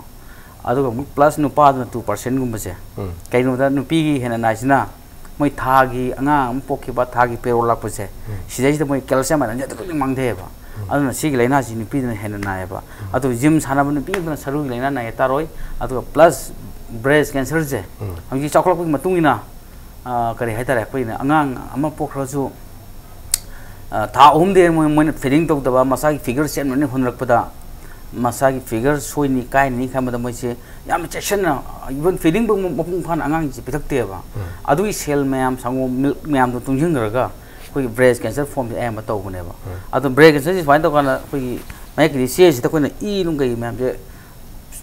ꯑꯗꯨꯒ ꯑꯃꯨꯛ ꯄ꯭ꯂꯁ ꯅꯨꯄꯥꯗꯨꯅ ꯇꯨ ꯄꯥꯔꯁꯦꯟꯒꯨꯝꯕꯁꯦ꯫ ꯀꯩꯒꯤꯅꯣꯗ ꯅꯨꯄꯤꯒꯤ ꯍꯦꯟꯅ ꯅꯥꯏꯁꯤꯅ ꯃꯣꯏ ꯊꯥꯒꯤ ꯑꯉꯥꯡ ꯑꯃ ꯄꯣꯛꯈꯤꯕ, ꯊꯥꯒꯤ ꯄꯦꯔꯣꯜ ꯂꯥꯛꯄꯁꯦ, ꯁꯤꯗꯩꯁꯤꯗ ꯃꯣꯏ ꯀꯦꯜꯁꯤꯌꯝ ꯑꯥꯏꯔꯟꯁꯦ ꯑꯗꯨꯛꯀꯤ ꯃꯇꯤꯛ ꯃꯥꯡꯊꯩꯑꯕ꯫ ꯑꯗꯨꯅ ꯁꯤꯒꯤ ꯂꯥꯏꯅꯥꯁꯤ ꯅꯨꯄꯤꯗꯅ ꯍꯦꯟꯅ ꯅꯥꯏꯌꯦꯕ꯫ ꯑꯗꯨ ꯖꯤꯝ ꯁꯥꯟꯅꯕ ꯅꯨꯄꯤ ꯑꯃꯅ ꯁꯔꯨꯒꯤ ꯂꯥꯏꯅꯥ ꯅꯥꯏ ꯇꯥꯔꯣꯏ꯫ ꯑꯗꯨꯒ ꯄ꯭ꯂꯁ ꯕ꯭ꯔꯦꯁ ꯀꯦꯟꯁꯔꯁꯦ ꯍꯧꯖꯤꯛ ꯆꯥꯎꯈꯠꯂꯛꯄꯒꯤ ꯃꯇꯨꯡ ꯏꯟꯅ, ꯑ, ꯀꯔꯤ ꯍꯥꯏꯇꯥꯔꯦ, ꯑꯩꯈꯣꯏꯅ ꯑꯉꯥꯡ ꯑꯃ ꯄꯣꯛꯈ꯭ꯔꯁꯨ, ꯑ, ꯊꯥ ꯑꯍꯨꯝꯗꯤ ꯃꯣꯏ, ꯃꯣꯏꯅ ꯐꯤꯗꯤꯡ ꯇꯧꯗꯕ, ꯃꯁꯥꯒꯤ ꯐꯤꯒꯔ ꯁꯦꯝꯅꯕꯅꯤ ꯍꯣꯠꯅꯔꯛꯄꯗ ꯃꯁꯥꯒꯤ ꯐꯤꯒꯔ ꯁꯣꯏꯅꯤ ꯀꯥꯏꯅꯤ ꯈꯟꯕꯗ ꯃꯣꯏꯁꯦ ꯌꯥꯝꯅ ꯆꯦꯛꯁꯤꯟꯅ, ꯏꯚꯟ ꯐꯤꯗꯤꯡꯕꯨ ꯃꯄꯨꯡ ꯐꯥꯅ ꯑꯉꯥꯡꯁꯦ ꯄꯤꯊꯛꯇꯦꯕ꯫ ꯑꯗꯨꯒꯤ ꯁꯦꯜ ꯃꯌꯥꯝ, ꯁꯪꯒꯣꯝ, ꯃꯤꯜꯛ ꯃꯌꯥꯝꯗꯣ ꯇꯨꯡꯁꯤꯟꯈ꯭ꯔꯒ ꯑꯩꯈꯣꯏꯒꯤ ꯕ꯭ꯔꯦꯁ ꯀꯦꯟꯁꯔ ꯐꯣꯝꯁꯦ ꯑꯌꯥꯝꯕ ꯇꯧꯕꯅꯦꯕ꯫ ꯑꯗꯣ ꯕ꯭ꯔꯦꯁ ꯀꯦꯟꯁꯔꯁꯦ ꯁꯨꯃꯥꯏꯅ ꯇꯧꯀꯥꯟꯗ ꯑꯩꯈꯣꯏꯒꯤ ꯃꯌꯦꯛꯀꯤꯗꯤ ꯆꯦꯁꯤꯗ ꯑꯩꯈꯣꯏꯅ ꯏ ꯅꯨꯡ ꯀꯩ ꯃꯌꯥꯝꯁꯦ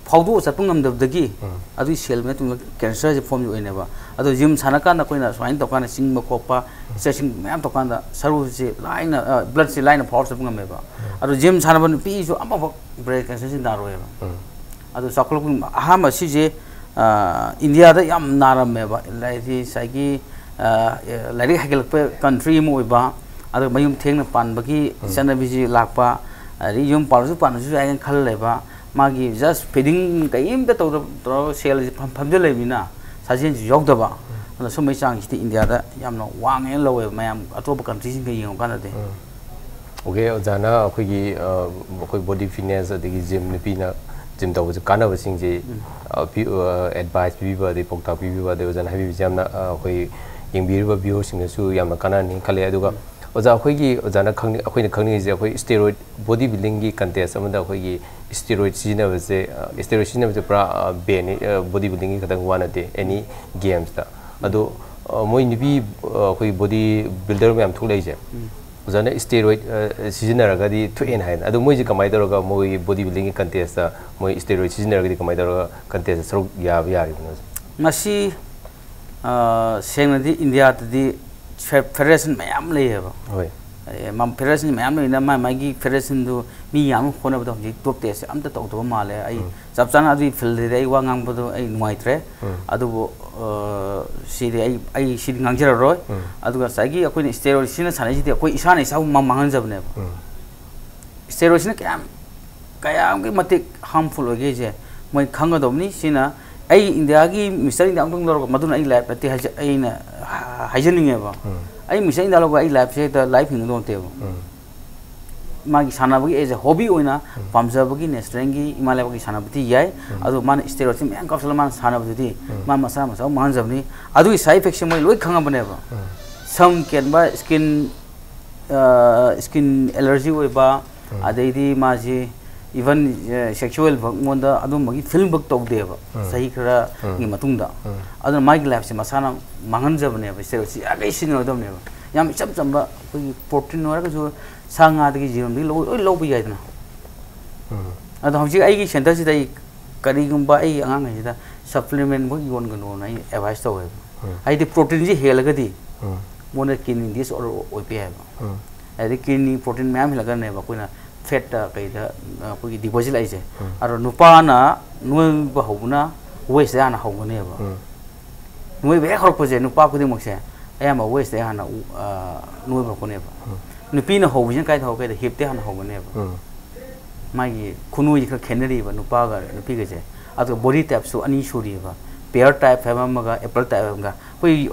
ꯐꯥꯎꯗꯣꯛꯑ ꯆꯠꯄ ꯉꯝꯗꯕꯗꯒꯤ ꯑꯗꯨꯒꯤ ꯁꯦꯜ ꯃꯌꯥꯝ ꯇꯨꯡꯗ ꯀꯦꯟꯁꯔꯁꯦ ꯐꯣꯝꯁꯦ ꯑꯣꯏꯅꯦꯕ꯫ ꯑꯗꯣ ꯖꯤꯝ ꯁꯥꯟꯅ ꯀꯥꯟꯗ ꯑꯩꯈꯣꯏꯅ ꯁꯨꯃꯥꯏꯅ ꯇꯧꯀꯥꯟꯗ ꯆꯤꯡꯕ ꯈꯣꯠꯄ, ꯏꯁꯇ꯭ꯔꯦꯆꯤꯡ ꯃꯌꯥꯝ ꯇꯧꯀꯥꯟꯗ ꯁꯔꯨꯁꯦ ꯂꯥꯏꯅ, ꯑ, ꯕ꯭ꯂꯗꯁꯦ ꯂꯥꯏꯅ ꯐꯥꯎꯔ ꯆꯠꯄ ꯉꯝꯃꯦꯕ꯫ ꯑꯗꯣ ꯖꯤꯝ ꯁꯥꯟꯅꯕ ꯅꯨꯄꯤꯁꯨ ꯑꯃꯐꯥꯎ ꯕ꯭ꯔꯦꯁ ꯀꯦꯟꯁꯔꯁꯦ ꯅꯥꯔꯣꯏꯕ꯫ ꯑꯗꯣ ꯆꯥꯎꯈꯠꯂꯛꯄ ꯑꯍꯥꯟꯕ ꯁꯤꯁꯦ, ꯑ, ꯏꯟꯗꯤꯌꯥꯗ ꯌꯥꯝ ꯅꯥꯔꯝꯃꯦꯕ꯫ ꯍꯥꯏꯗꯤ ꯉꯁꯥꯏꯒꯤ, ꯑ, ꯂꯥꯏꯔꯤꯛ ꯍꯩꯒꯠꯂꯛꯄ ꯀꯟꯇ꯭ꯔꯤ ꯑꯃ ꯑꯣꯏꯕ, ꯑꯗꯨꯒ ꯃꯌꯨꯝ ꯊꯦꯡꯅ ꯄꯥꯟꯕꯒꯤ ꯆꯠꯅꯕꯤꯁꯤ ꯂꯥꯛꯄ, ꯑꯗꯒꯤ ꯌꯨꯝ ꯄꯥꯜꯂꯁꯨ ꯄꯥꯟꯕꯁꯨ ꯌꯥꯏꯅ ꯈꯜꯂ ꯂꯩꯕ, ꯃꯥꯒꯤ ꯖꯁ ꯐꯤꯗꯤꯡ ꯀꯔꯤꯝꯇ ꯇꯧꯗ-, ꯇꯧꯔꯒ ꯁꯦꯜꯁꯤ ꯐꯝ-, ꯐꯝꯖꯤꯜ ꯂꯩꯕꯅꯤꯅ ꯁꯥꯖꯦꯜꯁꯤ ꯌꯥꯎꯗꯕ꯫ ꯑꯗꯨꯅ ꯁꯨꯝꯕꯒꯤ ꯆꯥꯡꯁꯤꯗꯤ ꯏꯟꯗꯤꯌꯥꯗ ꯌꯥꯝꯅ ꯋꯥꯡꯉꯦꯅ ꯂꯧꯋꯦꯕ ꯃꯌꯥꯝ ꯑꯇꯣꯞꯄ ꯀꯟꯇ꯭ꯔꯤꯁꯤꯡꯒ ꯌꯦꯡꯉꯨꯀꯥꯟꯗꯗꯤ꯫ ꯑꯣꯀꯦ, ꯑꯣꯖꯥꯅ ꯑꯩꯈꯣꯏꯒꯤ, ꯑ, ꯑꯩꯈꯣꯏ ꯕꯣꯗꯤ ꯐꯤꯠꯅꯦꯁ ꯑꯗꯒꯤ ꯖꯤꯝ, ꯅꯨꯄꯤꯅ ꯖꯤꯝ ꯇꯧꯕꯁꯦ ꯀꯥꯟꯅꯕꯁꯤꯡꯁꯤ, ꯎꯝ꯫ ꯑ, ꯄꯤ-, ꯑ, ꯑꯦꯗꯚꯥꯏꯁ ꯄꯤꯕꯤꯕ ꯑꯗꯩ ꯄꯥꯎꯇꯥꯛ ꯄꯤꯕꯤꯕ ꯑꯗꯩ ꯑꯣꯖꯥꯅ ꯍꯥꯏꯕꯤꯕꯁꯦ ꯌꯥꯝꯅ, ꯑ, ꯑꯩꯈꯣꯏ ꯌꯦꯡꯕꯤꯔꯤꯕ ꯚ꯭ꯌꯨꯋꯔꯁꯤꯡꯗꯁꯨ ꯌꯥꯝꯅ ꯀꯥꯟꯅꯅꯤ ꯈꯜꯂꯦ꯫ ꯑꯗꯨꯒ ꯎꯝ꯫ ꯑꯣꯖꯥ, ꯑꯩꯈꯣꯏꯒꯤ, ꯑꯣꯖꯥꯅ ꯈꯪꯅꯤ-, ꯑꯩꯈꯣꯏꯅ ꯈꯪꯅꯤꯡꯉꯤꯁꯦ ꯑꯩꯈꯣꯏ ꯁ꯭ꯇꯦꯔꯣꯏꯗ ꯕꯣꯗꯤ ꯕꯤꯜꯗꯤꯡꯒꯤ ꯀꯟꯇꯦꯁ ꯑꯃꯗ ꯑꯩꯈꯣꯏꯒꯤ ꯁ꯭ꯇꯦꯔꯣꯏꯗ ꯁꯤꯖꯤꯟꯅꯕꯁꯦ, ꯑ, ꯁ꯭ꯇꯦꯔꯣꯏꯗ ꯁꯤꯖꯤꯟꯅꯕꯁꯦ ꯄꯨꯔꯥ, ꯑ, ꯕꯦꯟꯅꯤ, ꯑ, ꯕꯣꯗꯤ ꯕꯤꯜꯗꯤꯡꯒꯤ ꯈꯛꯇꯪ ꯋꯥ ꯅꯠꯇꯦ, ꯑꯦꯅꯤ ꯒꯦꯝꯁꯇ꯫ ꯑꯗꯣ, ꯑ, ꯃꯣꯏ ꯅꯨꯄꯤ, ꯑ, ꯑꯩꯈꯣꯏ ꯕꯣꯗꯤ ꯕꯤꯜꯗꯔ ꯃꯌꯥꯝ ꯊꯣꯛꯂꯛꯏꯁꯦ, ꯎꯝ꯫ ꯑꯣꯖꯥꯅ steroid ꯁꯤꯖꯤꯟꯅꯔꯒꯗꯤ ꯊꯣꯛꯑꯦꯅ ꯍꯥꯏꯗꯅ, ꯑꯗꯣ ꯃꯣꯏꯁꯦ ꯀꯃꯥꯏꯅ ꯇꯧꯔꯒ ꯃꯣꯏ body buildingꯒꯤ contestꯇ ꯃꯣꯏ steroid ꯁꯤꯖꯤꯟꯅꯔꯒꯗꯤ ꯀꯃꯥꯏꯅ ꯇꯧꯔꯒ contestꯇ ꯁꯔꯨꯛ ꯌꯥꯕ ꯌꯥꯔꯤꯕꯅꯣ? ꯃꯁꯤ ꯁꯦꯡꯅꯗꯤ ꯏꯟꯗꯤꯌꯥꯗꯗꯤ federation ꯃꯌꯥꯝ ꯂꯩꯌꯦꯕ꯫ ꯍꯣꯏ꯫ Federation ꯃꯌꯥꯝ ꯂꯩꯅ ꯃꯥꯏ ꯃꯥꯒꯤ federationꯗꯨ ꯃꯤ ꯌꯥꯝꯅ ꯍꯣꯠꯅꯕꯗ ꯍꯧꯖꯤꯛ top testꯁꯦ ꯑꯝꯇ ꯇꯧꯗꯕ ꯃꯥꯜꯂꯦ꯫ ꯑꯩ ꯆꯞ ꯆꯥꯅ ꯑꯗꯨꯒꯤ fieldꯗꯗꯤ ꯑꯩ ꯋꯥ ꯉꯥꯡꯕꯗꯣ ꯑꯩ ꯅꯨꯡꯉꯥꯏꯇ꯭ꯔꯦ꯫ ꯑꯗꯨꯕꯨ ꯁꯤꯗꯤ ꯑꯩ ꯑꯩ ꯁꯤꯗꯤ ꯉꯥꯡꯖꯔꯔꯣꯏ꯫ ꯑꯗꯨꯒ ꯉꯁꯥꯏꯒꯤ ꯑꯩꯈꯣꯏꯅ steroidꯁꯤꯅ ꯁꯥꯟꯅꯩꯁꯤꯗꯤ ꯑꯩꯈꯣꯏ ꯏꯁꯥꯅ ꯏꯁꯥꯕꯨ ꯃꯥꯡꯍꯟꯖꯕꯅꯦꯕ꯫ Steroidꯁꯤꯅ ꯀꯌꯥꯝ ꯀꯌꯥꯝꯒꯤ ꯃꯇꯤꯛ harmful ꯑꯣꯏꯒꯦꯁꯦ ꯃꯣꯏ ꯈꯪꯒꯗꯧꯕꯅꯤ꯫ ꯁꯤꯅ ꯑꯩ ꯏꯟꯗꯤꯌꯥꯒꯤ Mister India ꯑꯃꯨꯛꯇꯪ ꯂꯧꯔꯒ ꯃꯗꯨꯅ ꯑꯩ life ꯅꯠꯇꯦ ꯍꯥꯏꯖ ꯑꯩꯅ ꯍꯥꯏꯖꯅꯤꯡꯉꯦꯕ꯫ ꯑꯩ Mister India ꯂꯧꯔꯒ ꯑꯩ lifeꯁꯦ ꯍꯦꯛꯇ life ꯍꯤꯡꯒꯗꯧ ꯅꯠꯇꯦꯕ꯫ ꯃꯥꯒꯤ ꯁꯥꯟꯅꯕꯒꯤ as a hobby ꯑꯣꯏꯅ ꯄꯥꯝꯖꯕꯒꯤ naturelandꯒꯤ ꯏꯃꯥ ꯂꯩꯕꯥꯛꯀꯤ ꯁꯥꯟꯅꯕꯗꯤ ꯌꯥꯏ꯫ ꯑꯗꯨ ꯃꯥꯅ steroidꯁꯤ ꯃꯌꯥꯝ ꯀꯥꯞꯁꯤꯜꯂꯒ ꯃꯥꯅ ꯁꯥꯟꯅꯕꯗꯨꯗꯤ ꯃꯥ ꯃꯁꯥ ꯃꯁꯥ ꯃꯥꯡꯍꯟꯖꯕꯅꯤ꯫ ꯑꯗꯨꯒꯤ side effectꯁꯦ ꯃꯣꯏ ꯂꯣꯏ ꯈꯪꯉꯕꯅꯦꯕ꯫ ꯁꯝ ꯀꯦꯟꯕ, skin skin allergy ꯑꯣꯏꯕ, ꯑꯗꯩꯗꯤ ꯃꯥꯁꯤ even sexual ꯃꯉꯣꯟꯗ ꯑꯗꯨꯝꯕꯒꯤ feeling ꯐꯛ ꯇꯧꯗꯦꯕ ꯆꯍꯤ ꯈꯔꯒꯤ ꯃꯇꯨꯡꯗ꯫ ꯑꯗꯨꯅ ꯃꯥꯒꯤ lifeꯁꯦ ꯃꯁꯥꯅ ꯃꯥꯡꯍꯟꯖꯕꯅꯦꯕ꯫ Steroidꯁꯤ ꯌꯥꯔꯤꯈꯩ ꯁꯤꯖꯤꯟꯅꯔꯣꯏꯗꯕꯅꯦꯕ꯫ ꯌꯥꯝ ꯏꯆꯝ ꯆꯝꯕ ꯑꯩꯈꯣꯏꯒꯤ protein ꯑꯣꯏꯔꯒꯁꯨ ꯁꯥ ꯉꯥꯗꯒꯤ ꯌꯦꯔꯨꯝꯗꯒꯤ ꯂꯧ ꯂꯣꯏ ꯂꯧꯕ ꯌꯥꯏꯗꯅ꯫ ꯑꯗꯣ ꯍꯧꯖꯤꯛ ꯑꯩꯒꯤ centreꯁꯤꯗ ꯑꯩ ꯀꯔꯤꯒꯨꯝꯕ ꯑꯩ ꯑꯉꯥꯡꯈꯩꯁꯤꯗ supplement ꯐꯥꯎ ꯌꯣꯟꯒꯅꯣꯅ ꯑꯩ advice ꯇꯧꯋꯦꯕ꯫ ꯍꯥꯏꯗꯤ proteinꯁꯤ ꯍꯦꯜꯂꯒꯗꯤ ꯃꯉꯣꯟꯗ kidney disorder ꯑꯣꯏꯕ ꯌꯥꯏꯕ꯫ ꯍꯥꯏꯗꯤ kidney protein ꯃꯌꯥꯝ ꯍꯦꯜꯂꯛꯀꯅꯦꯕ ꯑꯩꯈꯣꯏꯅ fatꯇ ꯀꯩꯗ ꯑꯩꯈꯣꯏꯒꯤ deposit ꯂꯥꯛꯏꯁꯦ꯫ ꯑꯗꯣ ꯅꯨꯄꯥꯅ ꯅꯣꯏꯕ ꯍꯧꯕꯅ waistꯇ ꯍꯥꯟꯅ ꯍꯧꯒꯅꯦꯕ꯫ ꯅꯣꯏꯕ ꯍꯦꯛ ꯍꯧꯔꯛꯄꯁꯦ ꯅꯨꯄꯥ ꯈꯨꯗꯤꯡꯃꯛꯁꯦ ꯑꯌꯥꯝꯕ waistꯇ ꯍꯥꯟꯅ ꯅꯣꯏꯕ ꯍꯧꯔꯛꯀꯅꯦꯕ꯫ ꯅꯨꯄꯤꯅ ꯍꯧꯕꯁꯤꯅ ꯀꯥꯏꯗ ꯍꯧꯔꯛꯀꯦꯗ hipꯇ ꯍꯥꯟꯅ ꯍꯧꯒꯅꯦꯕ꯫ ꯃꯥꯒꯤ ꯈꯨꯅꯣꯏꯁꯦ ꯈꯔ ꯈꯦꯠꯅꯔꯤꯕ ꯅꯨꯄꯥꯒ ꯅꯨꯄꯤꯒꯁꯦ꯫ ꯑꯗꯨꯒ body typeꯁꯨ ꯑꯅꯤ ꯁꯨꯔꯤꯕ, pear type ꯍꯥꯏꯕ ꯑꯃꯒ apple type ꯍꯥꯏꯕ ꯑꯃꯒ꯫ ꯑꯩꯈꯣꯏ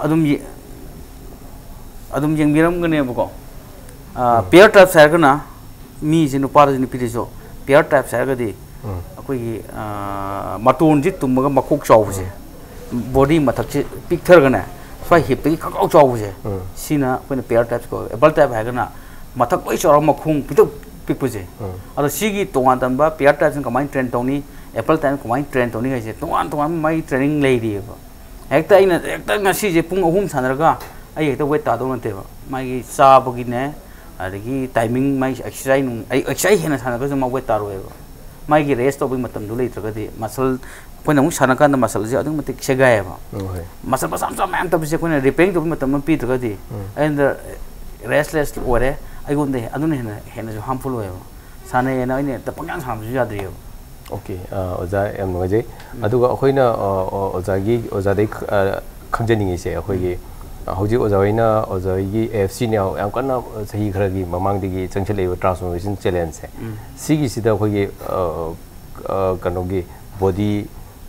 ꯑꯗꯨꯝ ꯑꯗꯨꯝ ꯌꯦꯡꯕꯤꯔꯝꯒꯅꯦꯕꯀꯣ꯫ Pear types ꯍꯥꯏꯔꯒꯅ ꯃꯤꯁꯦ ꯅꯨꯄꯥꯗꯁꯨ ꯅꯨꯄꯤꯗꯁꯨ pear types ꯍꯥꯏꯔꯒꯗꯤ ꯑꯩꯈꯣꯏꯒꯤ ꯃꯇꯣꯟꯁꯤ ꯇꯨꯝꯃꯒ ꯃꯈꯣꯛ ꯆꯥꯎꯕꯁꯦ, body ꯃꯊꯛꯁꯦ ꯄꯤꯛꯊꯔꯒꯅꯦ ꯁ꯭ꯋꯥꯏ hipꯇꯒꯤ ꯈꯪꯆꯥꯎ ꯆꯥꯎꯕꯁꯦ, ꯁꯤꯅ ꯑꯩꯈꯣꯏꯅ pear types ꯀꯧꯋꯦ꯫ Apple type ꯍꯥꯏꯔꯒꯅ ꯃꯊꯛ ꯂꯣꯏ ꯆꯥꯎꯔꯒ ꯃꯈꯣꯡ ꯄꯤꯛꯇꯛ ꯄꯤꯛꯄꯁꯦ꯫ ꯑꯗꯣ ꯁꯤꯒꯤ ꯇꯣꯉꯥꯟ ꯇꯣꯉꯥꯟꯕ pear typesꯅ ꯀꯃꯥꯏꯅ train ꯇꯧꯅꯤ, apple typeꯅ ꯀꯃꯥꯏꯅ train ꯇꯧꯅꯤ ꯍꯥꯏꯁꯦ ꯇꯣꯉꯥꯟ ꯇꯣꯉꯥꯟꯕ ꯃꯥꯒꯤ training ꯂꯩꯔꯤꯑꯕ꯫ ꯍꯦꯛꯇ ꯑꯩꯅ ꯍꯦꯛꯇ ꯉꯁꯤꯁꯦ ꯄꯨꯡ ꯑꯍꯨꯝ ꯁꯥꯟꯅꯔꯒ ꯑꯩ ꯍꯦꯛꯇ ꯋꯦꯠ ꯇꯥꯗꯧ ꯅꯠꯇꯦꯕ꯫ ꯃꯥꯒꯤ ꯆꯥꯕꯒꯤꯅꯦ, ꯑꯗꯒꯤ ꯇꯥꯏꯃꯤꯡ, ꯃꯥꯒꯤ ꯑꯦꯛꯁꯔꯁꯥꯏꯁ ꯅꯨꯡ, ꯑꯩ ꯑꯦꯛꯁꯔꯁꯥꯏꯁ ꯍꯦꯟꯅ ꯁꯥꯟꯅꯔꯒꯁꯨ ꯃꯥ ꯋꯦꯠ ꯇꯥꯔꯣꯏꯕ꯫ ꯃꯥꯒꯤ ꯔꯦꯁ ꯇꯧꯕꯒꯤ ꯃꯇꯝꯗꯨ ꯂꯩꯇ꯭ꯔꯒꯗꯤ, ꯃꯁꯜ, ꯑꯩꯈꯣꯏꯅ ꯑꯃꯨꯛ ꯁꯥꯟꯅꯀꯥꯟꯗ ꯃꯁꯜꯁꯦ ꯑꯗꯨꯛꯀꯤ ꯃꯇꯤꯛ ꯁꯦꯒꯥꯏꯌꯦꯕ꯫ ꯎꯝ, ꯍꯣꯏ꯫ ꯃꯁꯜ ꯃꯆꯥ ꯃꯆꯥ ꯃꯌꯥꯝ ꯇꯧꯕꯁꯦ ꯑꯩꯈꯣꯏꯅ ꯔꯤꯄꯦꯌꯔꯤꯡ ꯇꯧꯕꯒꯤ ꯃꯇꯝ ꯑꯃ ꯄꯤꯗ꯭ꯔꯒꯗꯤ, ꯎꯝ꯫ ꯑꯩꯉꯣꯟꯗ ꯔꯦꯁꯂꯦꯁ ꯑꯣꯏꯔꯦ, ꯑꯩꯉꯣꯟꯗ ꯑꯗꯨꯅ ꯍꯦꯟꯅ, ꯍꯦꯟꯅꯁꯨ ꯍꯥꯔꯝꯐꯨꯜ ꯑꯣꯏꯌꯦꯕ꯫ ꯁꯥꯟꯅꯩꯌꯦꯅ ꯑꯩꯅ ꯍꯦꯛꯇ ꯄꯪꯁꯥꯟ ꯁꯥꯟꯅꯕꯁꯨ ꯌꯥꯗ꯭ꯔꯤꯑꯕ꯫ ꯑꯣꯀꯦ, ꯑ, ꯑꯣꯖꯥ, ꯌꯥꯝ ꯅꯨꯡꯉꯥꯏꯖꯩ꯫ ꯑꯗꯨꯒ ꯑꯩꯈꯣꯏꯅ, ꯑ, ꯑ, ꯑꯣꯖꯥꯒꯤ, ꯑꯣꯖꯥꯗꯩ ꯈ-, ꯑ, ꯈꯪꯖꯅꯤꯡꯉꯤꯁꯦ, ꯑꯩꯈꯣꯏꯒꯤ, ꯑ, ꯍꯧꯖꯤꯛ ꯑꯣꯖꯥ ꯍꯣꯏꯅ, ꯑꯣꯖꯥ ꯍꯣꯏꯒꯤ AFC ꯅ ꯌꯥꯝ ꯀꯟꯅ ꯆꯍꯤ ꯈꯔꯒꯤ ꯃꯃꯥꯡꯗꯒꯤ ꯆꯪꯁꯤꯜꯂꯛꯏꯕ transformation challenge ꯁꯦ, ꯎꯝ꯫ ꯁꯤꯒꯤꯁꯤꯗ ꯑꯩꯈꯣꯏꯒꯤ, ꯑ, ꯑ, ꯀꯩꯅꯣꯒꯤ ꯕꯣꯗꯤ,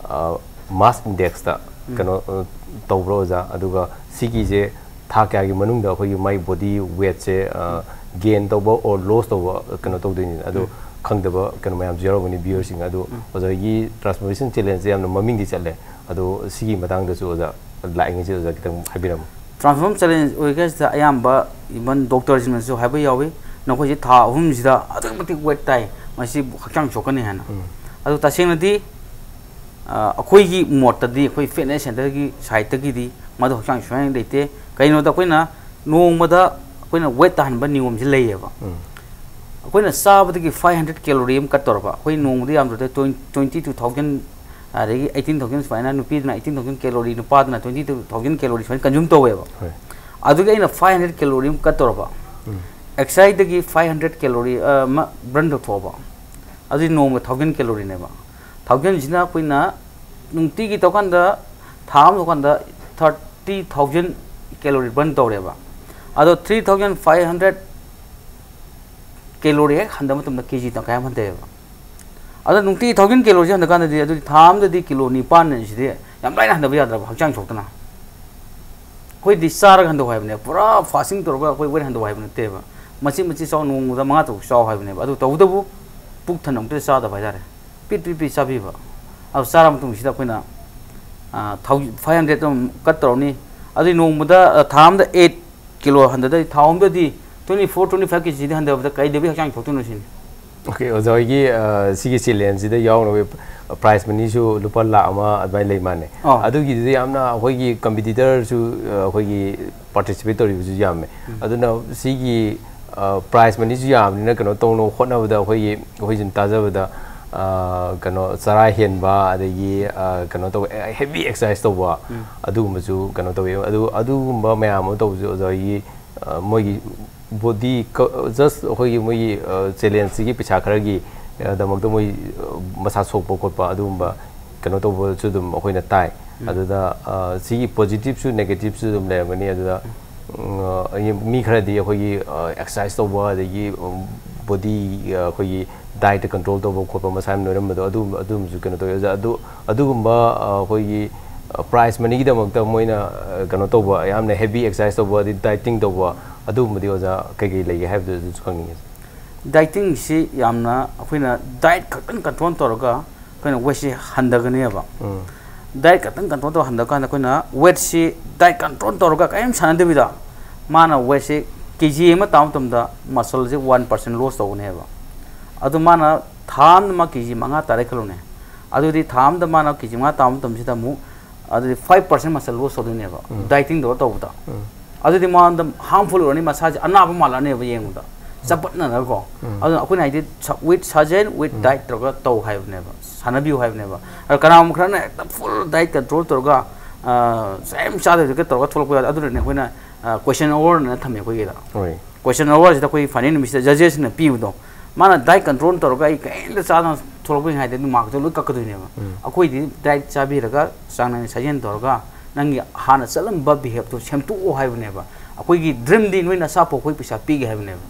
ꯑ, ꯃꯥꯁ ꯏꯟꯗꯦꯛꯁꯇ ꯀꯩꯅꯣ, ꯑ, ꯇꯧꯕ꯭ꯔꯣ ꯑꯣꯖꯥ? ꯑꯗꯨꯒ ꯁꯤꯒꯤꯁꯦ ꯊꯥ ꯀꯌꯥꯒꯤ ꯃꯅꯨꯡꯗ ꯑꯩꯈꯣꯏꯒꯤ ꯃꯥꯏ ꯕꯣꯗꯤ ꯋꯦꯠꯁꯦ, ꯑ, ꯒꯦꯟ ꯇꯧꯕ ꯑꯣꯔ ꯂꯣꯁ ꯇꯧꯕ ꯀꯩꯅꯣ ꯇꯧꯗꯣꯏꯅꯤ? ꯑꯗꯣ ꯈꯪꯗꯕ ꯀꯩꯅꯣ ꯃꯌꯥꯝꯁꯨ ꯌꯥꯎꯔꯝꯒꯅꯤ ꯚ꯭ꯌꯨꯋꯔꯁꯤꯡ꯫ ꯑꯗꯣ ꯑꯣꯖꯥꯒꯤ transformation challenge ꯁꯦ ꯌꯥꯝꯅ ꯃꯃꯤꯡꯗꯤ ꯆꯠꯂꯦ꯫ ꯑꯗꯣ ꯁꯤꯒꯤ ꯃꯇꯥꯡꯗꯁꯨ ꯑꯣꯖꯥ, ꯂꯥꯛꯏꯉꯩꯁꯤꯗ ꯑꯣꯖꯥ ꯈꯤꯇꯪ ꯍꯥꯏꯕꯤꯔꯝꯃꯨ꯫ Transform challenge ꯑꯣꯏꯔꯤꯉꯩꯁꯤꯗ ꯑꯌꯥꯝꯕ even ꯗꯣꯛꯇꯔꯁꯤꯡꯅꯁꯨ ꯍꯥꯏꯕ ꯌꯥꯎꯏ, "ꯅꯈꯣꯏꯁꯦ ꯊꯥ ꯑꯍꯨꯝꯁꯤꯗ ꯑꯗꯨꯛꯀꯤ ꯃꯇꯤꯛ ꯋꯦꯠ ꯇꯥꯏ, ꯃꯁꯤ ꯍꯛꯆꯥꯡ ꯁꯣꯛꯀꯅꯤ" ꯍꯥꯏꯅ꯫ ꯎꯝ꯫ ꯑꯗꯨ ꯇꯁꯦꯡꯅꯗꯤ, ꯑ, ꯑꯩꯈꯣꯏꯒꯤ ꯃꯣꯠꯇꯗꯤ, ꯑꯩꯈꯣꯏ ꯐꯤꯠꯅꯦꯁ ꯁꯦꯟꯇꯔꯒꯤ ꯁꯥꯏꯠꯇꯒꯤꯗꯤ ꯃꯗꯨ ꯍꯛꯆꯥꯡ ꯁꯣꯛꯍꯟꯅꯤꯡꯉꯥꯏ ꯂꯩꯇꯦ꯫ ꯀꯩꯒꯤꯅꯣꯗ ꯑꯩꯈꯣꯏꯅ ꯅꯣꯡꯃꯗ ꯑꯩꯈꯣꯏꯅ ꯋꯦꯠ ꯇꯥꯍꯟꯕ ꯅꯤꯌꯣꯝꯁꯤ ꯂꯩꯌꯦꯕ꯫ ꯎꯝ꯫ ꯑꯩꯈꯣꯏꯅ ꯆꯥꯕꯗꯒꯤ five hundred calorie ꯑꯃ cut ꯇꯧꯔꯕ, ꯑꯩꯈꯣꯏ ꯅꯣꯡꯃꯗ ꯌꯥꯝꯗ꯭ꯔꯕꯗ twenty, twenty two thousand, ꯑꯗꯒꯤ eighteen thousand ꯁꯨꯃꯥꯏꯅ, ꯅꯨꯄꯤꯗꯨꯅ eighteen thousand calorie, ꯅꯨꯄꯥꯗꯨꯅ twenty two thousand calorie ꯁꯨꯃꯥꯏꯅ consume ꯇꯧꯋꯦꯕ꯫ ꯍꯣꯏ꯫ ꯑꯗꯨꯒꯤ ꯑꯩꯅ five hundred calorie ꯑꯃ cut ꯇꯧꯔꯕ, ꯎꯝ꯫ ꯑꯦꯛꯁꯔꯁꯥꯏꯁꯇꯒꯤ five hundred calorie, ꯑ, ꯑꯃ burn ꯇꯧꯊꯣꯛꯑꯕ, ꯑꯗꯨꯗꯤ ꯅꯣꯡꯃ thousand calorie ꯅꯦꯕ꯫ Thousand ꯁꯤꯅ ꯑꯩꯈꯣꯏꯅ ꯅꯨꯡꯇꯤꯒꯤ ꯇꯧꯀꯥꯟꯗ, ꯊꯥ ꯑꯃ ꯇꯧꯀꯥꯟꯗ thirty thousand calorie burn ꯇꯧꯔꯦꯕ꯫ ꯑꯗꯣ three thousand five hundred calorie ꯍꯦꯛ ꯍꯟꯊꯕ ꯃꯇꯝꯗ ꯀꯦ ꯖꯤ ꯇꯪꯈꯥꯏ ꯑꯃ ꯍꯟꯊꯩꯑꯕ꯫ ꯑꯗꯣ ꯅꯨꯡꯇꯤꯒꯤ thousand calorie ꯁꯤ ꯍꯟꯊꯀꯥꯟꯗꯗꯤ, ꯑꯗꯨꯗꯤ ꯊꯥ ꯑꯃꯗꯗꯤ ꯀꯤꯂꯣ ꯅꯤꯄꯥꯟ ꯁꯤꯗꯤ ꯌꯥꯝ ꯂꯥꯏꯅ ꯍꯟꯊꯕ ꯌꯥꯗ꯭ꯔꯕ, ꯍꯛꯆꯥꯡ ꯁꯣꯛꯇꯅ꯫ ꯑꯩꯈꯣꯏꯗꯤ ꯆꯥꯔꯒ ꯍꯟꯊꯧ ꯍꯥꯏꯕꯅꯦ, ꯄꯨꯔꯥ ꯐꯥꯁꯇꯤꯡ ꯇꯧꯔꯒ ꯑꯩꯈꯣꯏ ꯋꯦꯠ ꯍꯟꯊꯧ ꯍꯥꯏꯕ ꯅꯠꯇꯦꯕ꯫ ꯃꯆꯤꯠ ꯃꯆꯤꯠ ꯆꯥꯎ, ꯅꯣꯡꯃꯗ ꯃꯉꯥ ꯇꯔꯨꯛ ꯆꯥꯎ ꯍꯥꯏꯕꯅꯦꯕ꯫ ꯑꯗꯨ ꯇꯧꯕꯇꯕꯨ ꯄꯨꯛ ꯊꯟꯅ ꯑꯃꯨꯛꯇ ꯆꯥꯗꯕ ꯍꯥꯏꯇꯥꯔꯦ꯫ ꯄꯤꯠ ꯄꯤꯠ ꯄꯤꯠ ꯆꯥꯕꯤꯕ꯫ ꯑꯗꯨ ꯆꯥꯔ ꯃꯇꯨꯡꯁꯤꯗ ꯑꯩꯈꯣꯏꯅ, ꯑ, ꯊꯥꯎ five hundred ꯑꯗꯨꯝ ꯀꯠ ꯇꯧꯔꯅꯤ꯫ ꯑꯗꯨꯗꯤ ꯅꯣꯡꯃꯗ, ꯑ, ꯊꯥ ꯑꯃꯗ eight ꯀꯤꯂꯣ ꯍꯟꯊꯗꯣꯏ, ꯊꯥ ꯑꯍꯨꯝꯗꯗꯤ twenty four, twenty five ꯀꯦ ꯖꯤꯗꯤ ꯍꯟꯊꯕꯗ ꯀꯩꯗꯧꯕꯩ ꯍꯛꯆꯥꯡ ꯁꯣꯛꯇꯣꯏꯅꯣ ꯁꯤꯅꯤ꯫ ꯑꯣꯀꯦ, ꯑꯣꯖꯥ ꯍꯣꯏꯒꯤ ꯑ, ꯁꯤꯒꯤ ꯆꯦꯂꯦꯟꯖꯁꯤꯗ ꯌꯥꯎꯅꯕ ꯄ꯭ꯔꯥꯏꯖ ꯃꯅꯤꯁꯨ ꯂꯨꯄꯥ ꯂꯥꯛ ꯑꯃ ꯑꯗꯨꯃꯥꯏꯅ ꯂꯩ ꯃꯥꯜꯂꯦ꯫ ꯑꯣ꯫ ꯑꯗꯨꯒꯤꯗꯨꯗꯤ ꯌꯥꯝꯅ ꯑꯩꯈꯣꯏꯒꯤ ꯀꯝꯄꯤꯇꯤꯇꯔꯁꯨ ꯑ, ꯑꯩꯈꯣꯏꯒꯤ ꯄꯥꯔꯇꯤꯁꯤꯄꯦꯠ ꯇꯧꯔꯤꯕꯁꯨ ꯌꯥꯝꯃꯦ꯫ ꯑꯗꯨꯅ ꯁꯤꯒꯤ ꯄ꯭ꯔꯥꯏꯖ ꯃꯅꯤꯁꯨ ꯌꯥꯝꯕꯅꯤꯅ ꯀꯩꯅꯣ ꯇꯧꯅꯕ ꯍꯣꯠꯅꯕꯗ ꯑꯩꯈꯣꯏꯒꯤ, ꯑꯩꯈꯣꯏ ꯁꯨꯝ ꯇꯥꯖꯕꯗ ꯑ, ꯀꯩꯅꯣ ꯆꯔꯥ ꯍꯦꯟꯕ, ꯑꯗꯒꯤ ꯑ, ꯀꯩꯅꯣ ꯇꯧꯕ, ꯍꯦꯚꯤ ꯑꯦꯛꯁꯔꯁꯥꯏꯁ ꯇꯧꯕ, ꯑꯗꯨꯒꯨꯝꯕꯁꯨ ꯀꯩꯅꯣ ꯇꯧꯋꯤ꯫ ꯑꯗꯨ ꯑꯗꯨꯒꯨꯝꯕ ꯃꯌꯥꯝ ꯑꯃ ꯇꯧꯕꯁꯨ ꯑꯣꯖꯥ ꯍꯣꯏꯒꯤ ꯑ, ꯃꯣꯏꯒꯤ ꯕꯣꯗꯤ, ꯖꯁ ꯑꯩꯈꯣꯏꯒꯤ ꯃꯣꯏꯒꯤ ꯆꯦꯂꯦꯟꯖꯁꯤꯒꯤ ꯄꯩꯁꯥ ꯈꯔꯒꯤ ꯑ, ꯗꯃꯛꯇ ꯃꯣꯏ ꯑ, ꯃꯁꯥ ꯁꯣꯛꯄ ꯈꯣꯠꯄ ꯑꯗꯨꯒꯨꯝꯕ ꯀꯩꯅꯣ ꯇꯧꯕꯁꯨ ꯑꯗꯨꯝ ꯑꯩꯈꯣꯏꯅ ꯇꯥꯏ꯫ ꯑꯗꯨꯗ ꯑ, ꯁꯤꯒꯤ ꯄꯣꯖꯤꯇꯤꯞꯁꯨ ꯅꯦꯒꯦꯇꯤꯞꯁꯨ ꯑꯗꯨꯝ ꯂꯩꯔꯝꯒꯅꯤ꯫ ꯑꯗꯨꯗ ꯎꯝ, ꯑ, ꯃꯤ ꯈꯔꯗꯤ ꯑꯩꯈꯣꯏꯒꯤ ꯑꯦꯛꯁꯔꯁꯥꯏꯁ ꯇꯧꯕ, ꯑꯗꯒꯤ ꯕꯣꯗꯤ ꯑꯩꯈꯣꯏꯒꯤ ꯗꯥꯏꯠꯇ ꯀꯟꯇ꯭ꯔꯣꯜ ꯇꯧꯕ ꯈꯣꯠꯄ, ꯃꯁꯥ ꯌꯥꯝ ꯅꯣꯏꯔꯝꯕꯗꯣ ꯑꯗꯨ ꯑꯗꯨꯒꯨꯝꯕꯁꯨ ꯀꯩꯅꯣ ꯇꯧꯋꯤ꯫ ꯑꯗꯨ ꯑꯗꯨꯒꯨꯝꯕ ꯑ, ꯑꯩꯈꯣꯏꯒꯤ ꯄ꯭ꯔꯥꯏꯖ ꯃꯅꯤꯒꯤꯗꯃꯛꯇ ꯃꯣꯏꯅ ꯑ, ꯀꯩꯅꯣ ꯇꯧꯕ, ꯌꯥꯝꯅ ꯍꯦꯚꯤ ꯑꯦꯛꯁꯔꯁꯥꯏꯁ ꯇꯧꯕ, ꯑꯗꯩ ꯗꯥꯏꯇꯤꯡ ꯇꯧꯕ, ꯑꯗꯨꯒꯨꯝꯕꯗꯤ ꯑꯣꯖꯥ ꯀꯩꯀꯩ ꯂꯩꯒꯦ ꯍꯥꯏꯕꯗꯨ ꯑꯗꯨꯁꯨ ꯈꯪꯅꯤꯡꯉꯦ꯫ ꯗꯥꯏꯇꯤꯡꯁꯤ ꯌꯥꯝꯅ ꯑꯩꯈꯣꯏꯅ ꯗꯥꯏꯠ ꯈꯛꯇꯪ ꯀꯟꯇ꯭ꯔꯣꯜ ꯇꯧꯔꯒ ꯑꯩꯈꯣꯏꯅ ꯋꯦꯠꯁꯤ ꯍꯟꯊꯒꯅꯦꯕ꯫ ꯎꯝ꯫ ꯗꯥꯏꯠ ꯈꯛꯇꯪ ꯀꯟꯇ꯭ꯔꯣꯜ ꯇꯧꯔ ꯍꯟꯊꯀꯥꯟꯗ ꯑꯩꯈꯣꯏꯅ ꯋꯦꯠꯁꯤ ꯗꯥꯏꯠ ꯀꯟꯇ꯭ꯔꯣꯜ ꯇꯧꯔꯒ ꯀꯔꯤꯝ ꯁꯥꯟꯅꯗꯕꯤꯗ ꯃꯥꯅ ꯋꯦꯠꯁꯤ ꯀꯦ ꯖꯤ ꯑꯃ ꯇꯥꯕ ꯃꯇꯝꯗ ꯃꯁꯜꯁꯤ ꯋꯥꯟ ꯄꯥꯔꯁꯦꯟ ꯂꯣꯁ ꯇꯧꯒꯅꯦꯕ꯫ ꯑꯗꯨ ꯃꯥꯅ ꯊꯥ ꯑꯃꯗ ꯃꯥ ꯀꯦ ꯖꯤ ꯃꯉꯥ ꯇꯥꯔꯦ ꯈꯜꯂꯣꯅꯦ꯫ ꯑꯗꯨꯗꯤ ꯊꯥ ꯑꯃꯗ ꯃꯥꯅ ꯀꯦ ꯖꯤ ꯃꯉꯥ ꯇꯥꯕ ꯃꯇꯝꯁꯤꯗ ꯑꯃꯨꯛ ꯑꯗꯨꯗꯤ ꯐꯥꯏꯚ ꯄꯥꯔꯁꯦꯟ ꯃꯁꯜ ꯂꯣꯁ ꯇꯧꯗꯣꯏꯅꯦꯕ, ꯗꯥꯏꯇꯤꯡ ꯇꯧꯔ ꯇꯧꯕꯗ꯫ ꯑꯗꯨꯗꯤ ꯃꯉꯣꯟꯗ ꯍꯥꯔꯝꯐꯨꯜ ꯑꯣꯏꯔꯅꯤ, ꯃꯁꯥꯁꯦ ꯑꯅꯥꯕ ꯃꯥꯜꯂꯛꯑꯅꯦꯕ ꯌꯦꯡꯕꯗ, ꯆꯄꯠꯅꯔꯒꯀꯣ꯫ ꯑꯗꯨꯅ ꯑꯩꯈꯣꯏꯅ ꯍꯥꯏꯗꯤ ꯋꯤꯠ ꯁꯥꯖꯦꯟ ꯋꯤꯠ ꯗꯥꯏꯠ ꯇꯧꯔꯒ ꯇꯧ ꯍꯥꯏꯕꯅꯦꯕ, ꯁꯥꯟꯅꯕꯤꯌꯨ ꯍꯥꯏꯕꯅꯦꯕ꯫ ꯑꯗꯣ ꯀꯅꯥꯒꯨꯝꯕ ꯈꯔꯅ ꯍꯦꯛꯇ ꯐꯨꯜ ꯗꯥꯏꯠ ꯀꯟꯇ꯭ꯔꯣꯜ ꯇꯧꯔꯒ ꯑ, ꯀꯔꯤꯝ ꯆꯥꯗꯕꯤꯗ ꯇꯧꯔꯒ ꯊꯣꯛꯂꯛꯄ ꯌꯥꯎꯏ꯫ ꯑꯗꯨꯅꯅꯦ ꯑꯩꯈꯣꯏꯅ ꯀꯣꯏꯁꯟ ꯑꯋꯥꯔꯅ ꯊꯝꯃꯦ ꯑꯩꯈꯣꯏꯒꯤꯗ꯫ ꯍꯣꯏ꯫ ꯀꯣꯏꯁꯟ ꯑꯋꯥꯔꯁꯤꯗ ꯑꯩꯈꯣꯏ ꯐꯥꯏꯅꯦꯜ ꯅꯨꯃꯤꯠꯁꯤꯗ ꯖꯖꯦꯁꯅ ꯄꯤꯕꯗꯣ, ꯃꯥꯅ ꯗꯥꯏꯠ ꯀꯟꯇ꯭ꯔꯣꯜ ꯇꯧꯔꯒ ꯑꯩ ꯀꯔꯤꯝꯇ ꯆꯥꯗꯅ ꯊꯣꯛꯂꯛꯄꯅꯤ ꯍꯥꯏꯗꯤ ꯑꯗꯨꯝ ꯃꯥꯔꯛꯇꯣ ꯂꯣꯏ ꯀꯛꯀꯗꯣꯏꯅꯦꯕ꯫ ꯑꯩꯈꯣꯏꯗꯤ ꯗꯥꯏꯠ ꯆꯥꯕꯤꯔꯒ ꯆꯥꯡ ꯅꯥꯏꯅ ꯁꯥꯖꯦꯟ ꯇꯧꯔꯒ ꯅꯪꯒꯤ ꯍꯥꯟꯅ ꯆꯠꯂꯝꯕ ꯕꯤꯍꯦꯞꯇꯣ ꯁꯦꯝꯗꯣꯛꯑꯣ ꯍꯥꯏꯕꯅꯦꯕ꯫ ꯑꯩꯈꯣꯏꯒꯤ ꯗ꯭ꯔꯤꯝꯗꯤ ꯅꯣꯏ ꯅꯁꯥ ꯐꯥꯎ ꯑꯩꯈꯣꯏ ꯄꯩꯁꯥ ꯄꯤꯒꯦ ꯍꯥꯏꯕꯅꯦꯕ꯫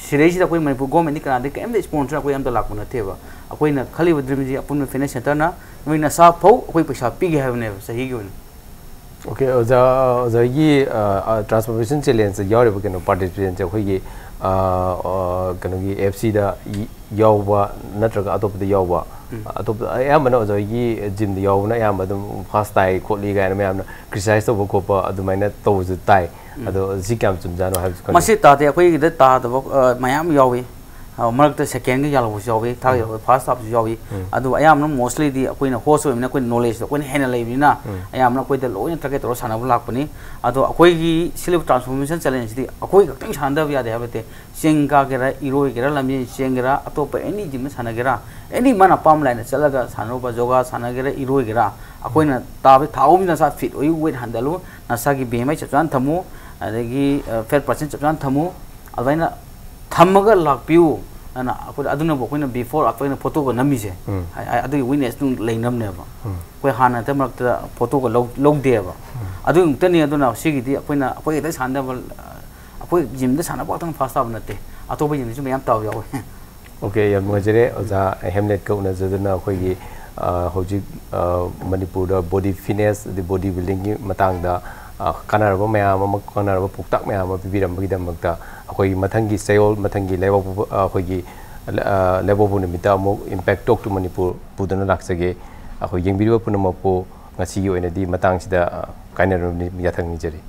ꯁꯤꯗꯩꯁꯤꯗ ꯑꯩꯈꯣꯏ ꯃꯅꯤꯄꯨꯔ ꯒꯣꯔꯃꯦꯟꯗꯤ ꯀꯅꯥꯗꯤ ꯀꯔꯤꯝꯇ ꯁ꯭ꯄꯣꯟꯁꯔ ꯑꯩꯈꯣꯏ ꯑꯝꯇ ꯂꯥꯛꯄ ꯅꯠꯇꯦꯕ꯫ ꯑꯩꯈꯣꯏꯅ ꯈꯜꯂꯤꯕ ꯗ꯭ꯔꯤꯝꯁꯤ ꯑꯄꯨꯟꯕ ꯐꯤꯠꯅꯦꯁ ꯁꯦꯟꯇꯔꯅ ꯅꯣꯏ ꯅꯁꯥ ꯐꯥꯎ ꯑꯩꯈꯣꯏ ꯄꯩꯁꯥ ꯄꯤꯒꯦ ꯍꯥꯏꯕꯅꯦꯕ ꯆꯍꯤꯒꯤ ꯑꯣꯏꯅ꯫ ꯑꯣꯀꯦ, ꯑꯣꯖꯥ, ꯑꯣꯖꯥꯒꯤ ꯇ꯭ꯔꯥꯟꯁꯐꯣꯔꯃꯦꯁꯟ ꯆꯦꯂꯦꯟꯖꯇ ꯌꯥꯎꯔꯤꯕ ꯀꯩꯅꯣ ꯄꯥꯔꯇꯤꯁꯤꯄꯦꯟꯁꯦ ꯑꯩꯈꯣꯏꯒꯤ ꯑ, ꯑ, ꯀꯩꯅꯣꯒꯤ ꯑꯦꯐ ꯁꯤꯗ ꯌꯥꯎꯕ ꯅꯠꯇ꯭ꯔꯒ ꯑꯇꯣꯞꯄꯗ ꯌꯥꯎꯕ? ꯑꯇꯣꯞꯄ ꯑꯌꯥꯝꯕꯅ ꯑꯣꯖꯥꯒꯤ ꯖꯤꯝꯗ ꯌꯥꯎꯕꯅ ꯑꯌꯥꯝꯕ ꯑꯗꯨꯝ ꯐꯥꯁ ꯇꯥꯏ ꯈꯣꯠꯂꯤ ꯀꯥꯏꯅ ꯃꯌꯥꯝꯅ ꯀ꯭ꯔꯤꯇꯤꯁꯥꯏꯖ ꯇꯧꯕ ꯈꯣꯠꯄ ꯑꯗꯨꯃꯥꯏꯅ ꯇꯧꯕꯁꯨ ꯇꯥꯏ꯫ ꯑꯗꯣ ꯁꯤ ꯀꯌꯥꯝ ꯆꯨꯝꯖꯥꯠꯅꯣ ꯍꯥꯏꯕꯁꯨ ꯈꯪꯅꯤꯡꯉꯤ꯫ ꯃꯁꯤ ꯇꯥꯗꯦ, ꯑꯩꯈꯣꯏꯒꯤꯗ ꯇꯥꯗꯕ ꯑ, ꯃꯌꯥꯝ ꯌꯥꯎꯏ꯫ ꯑ, ꯃꯔꯛꯇ ꯁꯦꯀꯦꯟꯒ ꯌꯥꯜꯍꯧꯕꯁꯨ ꯌꯥꯎꯏ, ꯊꯥꯔꯠ ꯌꯥꯜꯍꯧꯕ, ꯐꯥꯔꯁ ꯇꯥꯕꯁꯨ ꯌꯥꯎꯏ꯫ ꯑꯗꯨ ꯑꯌꯥꯝꯕꯅ ꯃꯣꯁꯂꯤꯗꯤ ꯑꯩꯈꯣꯏꯅ ꯍꯣꯁ ꯑꯣꯏꯕꯅꯤꯅ ꯑꯩꯈꯣꯏꯅ ꯅꯣꯂꯦꯖꯇꯣ ꯑꯩꯈꯣꯏꯅ ꯍꯦꯟꯅ ꯂꯩꯕꯅꯤꯅ ꯑꯌꯥꯝꯕꯅ ꯑꯩꯈꯣꯏꯗ ꯂꯣꯏꯅ ꯇꯥꯔꯒꯦꯠ ꯇꯧꯔꯒ ꯁꯥꯟꯅꯕ ꯂꯥꯛꯄꯅꯤ꯫ ꯑꯗꯣ ꯑꯩꯈꯣꯏꯒꯤ ꯁꯤꯜꯂꯤꯕ ꯇ꯭ꯔꯥꯟꯁꯐꯣꯔꯃꯦꯁꯟ ꯆꯦꯂꯦꯟꯖꯁꯤꯗꯤ ꯑꯩꯈꯣꯏ ꯈꯛꯇꯪ ꯁꯥꯟꯅꯗꯕ ꯌꯥꯗꯦ ꯍꯥꯏꯕ ꯅꯠꯇꯦ꯫ ꯆꯤꯡ ꯀꯥꯒꯦꯔꯥ, ꯏꯔꯣꯏꯒꯦꯔꯥ, ꯂꯝꯖꯦꯜ ꯆꯦꯟꯒꯦꯔꯥ, ꯑꯇꯣꯞꯄ ꯑꯦꯅꯤ ꯖꯤꯝꯗ ꯁꯥꯟꯅꯒꯦꯔꯥ, ꯑꯦꯅꯤ ꯃꯥꯅ ꯑꯄꯥꯝꯕ ꯂꯥꯏꯟꯗ ꯆꯠꯂꯒ ꯁꯥꯟꯅꯔꯨꯕ, ꯌꯣꯒꯥ ꯁꯥꯟꯅꯒꯦꯔꯥ, ꯏꯔꯣꯏꯒꯦꯔꯥ, ꯑꯩꯈꯣꯏꯅ ꯇꯥꯕ ꯊꯥ ꯑꯍꯨꯝꯁꯤ ꯅꯁꯥ ꯐꯤꯠ ꯑꯣꯏꯌꯨ, ꯋꯦꯠ ꯍꯟꯊꯍꯜꯂꯨ, ꯅꯁꯥꯒꯤ ꯕꯤ ꯑꯦꯝ ꯑꯥꯏ ꯆꯞ ꯆꯥꯅ ꯊꯝꯃꯨ, ꯑꯗꯒꯤ, ꯑ, ꯐꯦꯠ ꯄꯥꯔꯁꯦꯟ ꯆꯞ ꯆꯥꯅ ꯊꯝꯃꯨ, ꯑꯗꯨꯃꯥꯏꯅ ꯊꯝꯃꯒ ꯂꯥꯛꯄꯤꯌꯨ꯫ ꯑꯗꯨꯅ ꯑꯩꯈꯣꯏ, ꯑꯗꯨꯅꯕꯨ ꯑꯩꯈꯣꯏꯅ ꯕꯤꯐꯣꯔ ꯑꯩꯈꯣꯏꯅ ꯐꯣꯇꯣꯒ ꯅꯝꯃꯤꯁꯦ꯫ ꯎꯝ꯫ ꯍꯥꯏ-, ꯍꯥꯏ-, ꯑꯗꯨꯒꯤ ꯋꯤꯠꯅꯦꯁ ꯑꯗꯨꯝ ꯂꯩꯅꯕꯅꯦꯕ꯫ ꯎꯝ꯫ ꯑꯩꯈꯣꯏ ꯍꯥꯟꯅ ꯍꯦꯛꯇ ꯃꯔꯛꯇ ꯐꯣꯇꯣꯒ ꯂꯧ-, ꯂꯧꯗꯦꯕ꯫ ꯎꯝ꯫ ꯑꯗꯨ ꯉꯛꯇꯅꯤ꯫ ꯑꯗꯨꯅ ꯁꯤꯒꯤꯗꯤ ꯑꯩꯈꯣꯏꯅ, ꯑꯩꯈꯣꯏ ꯈꯛꯇ ꯁꯥꯟꯅꯗꯕ, ꯑꯩꯈꯣꯏ ꯖꯤꯝꯗ ꯁꯥꯟꯅꯕ ꯈꯛꯇꯪ ꯐꯥꯔꯁ ꯇꯥꯕ ꯅꯠꯇꯦ, ꯑꯇꯣꯞꯄ ꯖꯤꯝꯗꯁꯨ ꯃꯌꯥꯝ ꯇꯥꯕ ꯌꯥꯎꯋꯦ꯫ ꯑꯣꯀꯦ, ꯌꯥꯝ ꯅꯨꯡꯉꯥꯏꯖꯔꯦ ꯑꯣꯖꯥ ꯍꯦꯝꯂꯦꯠꯀ ꯎꯅꯖꯗꯨꯅ꯫ ꯑꯩꯈꯣꯏꯒꯤ, ꯑ, ꯍꯧꯖꯤꯛ, ꯑ, ꯃꯅꯤꯄꯨꯔꯗ ꯕꯣꯗꯤ ꯐꯤꯠꯅꯦꯁ ꯑꯗꯩ ꯕꯣꯗꯤ ꯕꯤꯜꯗꯤꯡꯒꯤ ꯃꯇꯥꯡꯗ, ꯑ, ꯀꯥꯟꯅꯔꯕ ꯃꯌꯥꯝ ꯑꯃ, ꯀꯥꯟꯅꯔꯕ ꯄꯥꯎꯇꯥꯛ ꯃꯌꯥꯝ ꯑꯃ ꯄꯤꯕꯤꯔꯝꯕꯒꯤꯗꯃꯛꯇ ꯑꯩꯈꯣꯏꯒꯤ ꯃꯊꯪꯒꯤ ꯆꯌꯣꯜ, ꯃꯊꯪꯒꯤ ꯂꯩꯕꯥꯛꯄꯣꯛꯄ, ꯑ, ꯑꯩꯈꯣꯏꯒꯤ, ꯑ, ꯂꯩꯕꯥꯛꯄꯣꯛꯄ ꯅꯨꯃꯤꯠꯇ ꯑꯃꯨꯛ ꯏꯝꯄꯦꯛ ꯇꯣꯛ ꯇꯨ ꯃꯅꯤꯄꯨꯔ ꯄꯨꯗꯨꯅ ꯂꯥꯛꯆꯒꯦ꯫ ꯑꯩꯈꯣꯏ ꯌꯦꯡꯕꯤꯔꯤꯕ ꯄꯨꯝꯅꯃꯛꯄꯨ ꯉꯁꯤꯒꯤ ꯑꯣꯏꯅꯗꯤ ꯃꯇꯥꯡꯁꯤꯗ, ꯑ, ꯀꯥꯏꯅꯔꯕꯅꯤ꯫ ꯌꯥꯊꯪ ꯅꯤꯖꯔꯤ꯫